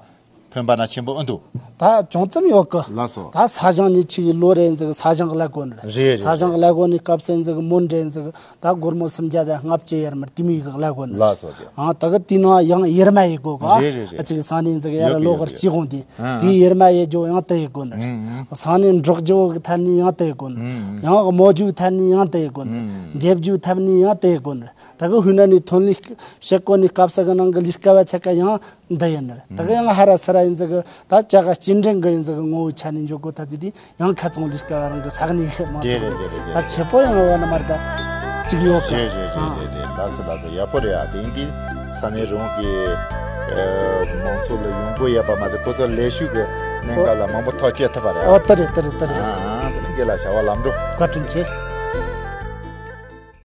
ཕན་པ་ན་ཆེན་པོ་ཨེ་འདུག། ད་ཅུང་ཙམ་ཡོད་གི། ལགས་སོ། ད་ས་ཞིང་ཉི་ཆིག་གི་ལོ་རེ་ཟིག་ས་ཞིང་གི་ལས་གོ་ནི་རེད། རེད་རེད་ས་ཞིང་གི་རེད། ལས་གོ་ནི་སྐབས་སེ་ཟིག་མོན་འདྲེ་ཟིག་ད་སྒོར་མོ་སུམ་བརྒྱ་དང་ལྔ་བཅུ་ཡར་མར་དེ་མོ་ཡི་གི་ལས་གོ་ནི་རེད། ལགས་སོ་རྒན། ཨང་། ད་གི་དེ་ནང་ཡང་ཡེར་མ་ཡི་གོ་ག། རེད་རེད་རེད། ཨ་ཅིག་ས་གནས་ཟིག་ཡར་ཡོད་གི་ལོ་ཡོད་གར་གི་ཡོད་གི། སྤྱི་ཁོང་དེ་ཨང་དེ་ཨང་། ཡེར་མ་ཡེ་ཇོ་ཡང་དེ་ཡི་གོ་ནི་རེད། ཨང་ཨང་། ས་གནས་འབྲོག་ཇོ་གི་ཐད་ནས་ཡང་དེ་ཡི་གོ་ནི་རེད། ཨང་ཨང་། ཡང་མོ་ཇོ་གི་ཐད་ནས་ཡང་དེ་ཡི་གོ་ནི་རེད། ཨང་ཨང་། འདེབས་ཇོ་ཐད་ནས་ཡང་དེ་ཡི་གོ་ནི་རེད། ད་གི་ཧུ་ན་ནི་ཐོན་ལས་བྱེད་གོ་ནི་སྐབས་ས་གི་ནང་གི་ལས་ཀ་བ་ཆ་ག་ཡང་འདི་ཡིན་ནི་རེད། ད་གི་ཡང་ཧ་ར་ས་ར་ཡིན་ཟིག་གི་ད་ཅ་ག་སྐྱེལ་འདྲེན་གི་ཡིན་ཟིག་གི་ངོ་བོ་ཆ་ནས་འཇོག་གོ་ཐ་ཚི་དེ་ཡང་ཁ་ཚོང་ལས་ཀ་བ་རང་གི་ས་གནས་གི་མང་ཚོགས་རེད་རེད་རེད་རེད། ད་ཆེ་པོ་ཡང་བ་ན་མར་ད་ཅིག་ཡོད་གི། རེད་རེད་རེད་རེད་རེད། ལགས་སོ་ལགས་སོ། ཡག་པོ་རེད་ཨ། དེ་ཡིན་དུས་ས་གནས་རང་གི་ཨ་མང་ཚོགས་ལ་ཡོང་སྒོ་ཡོད་པ་མ་ཟད་ཁོ་ཚོ་ལས་ཞུགས་ཀྱི་གནད་འགག་ལ་མང་པོ་ཐག་གཅོད་ཐུབ་པ་རེད་ཨ། ཨོ་ད་རེད་ད་རེད་ད་རེད། ཨ་ཨ། དེ་ནི་རྒན་ལགས་བྱ་བ་ལམ་འགྲོ། བཀའ་དྲིན་ཆེ།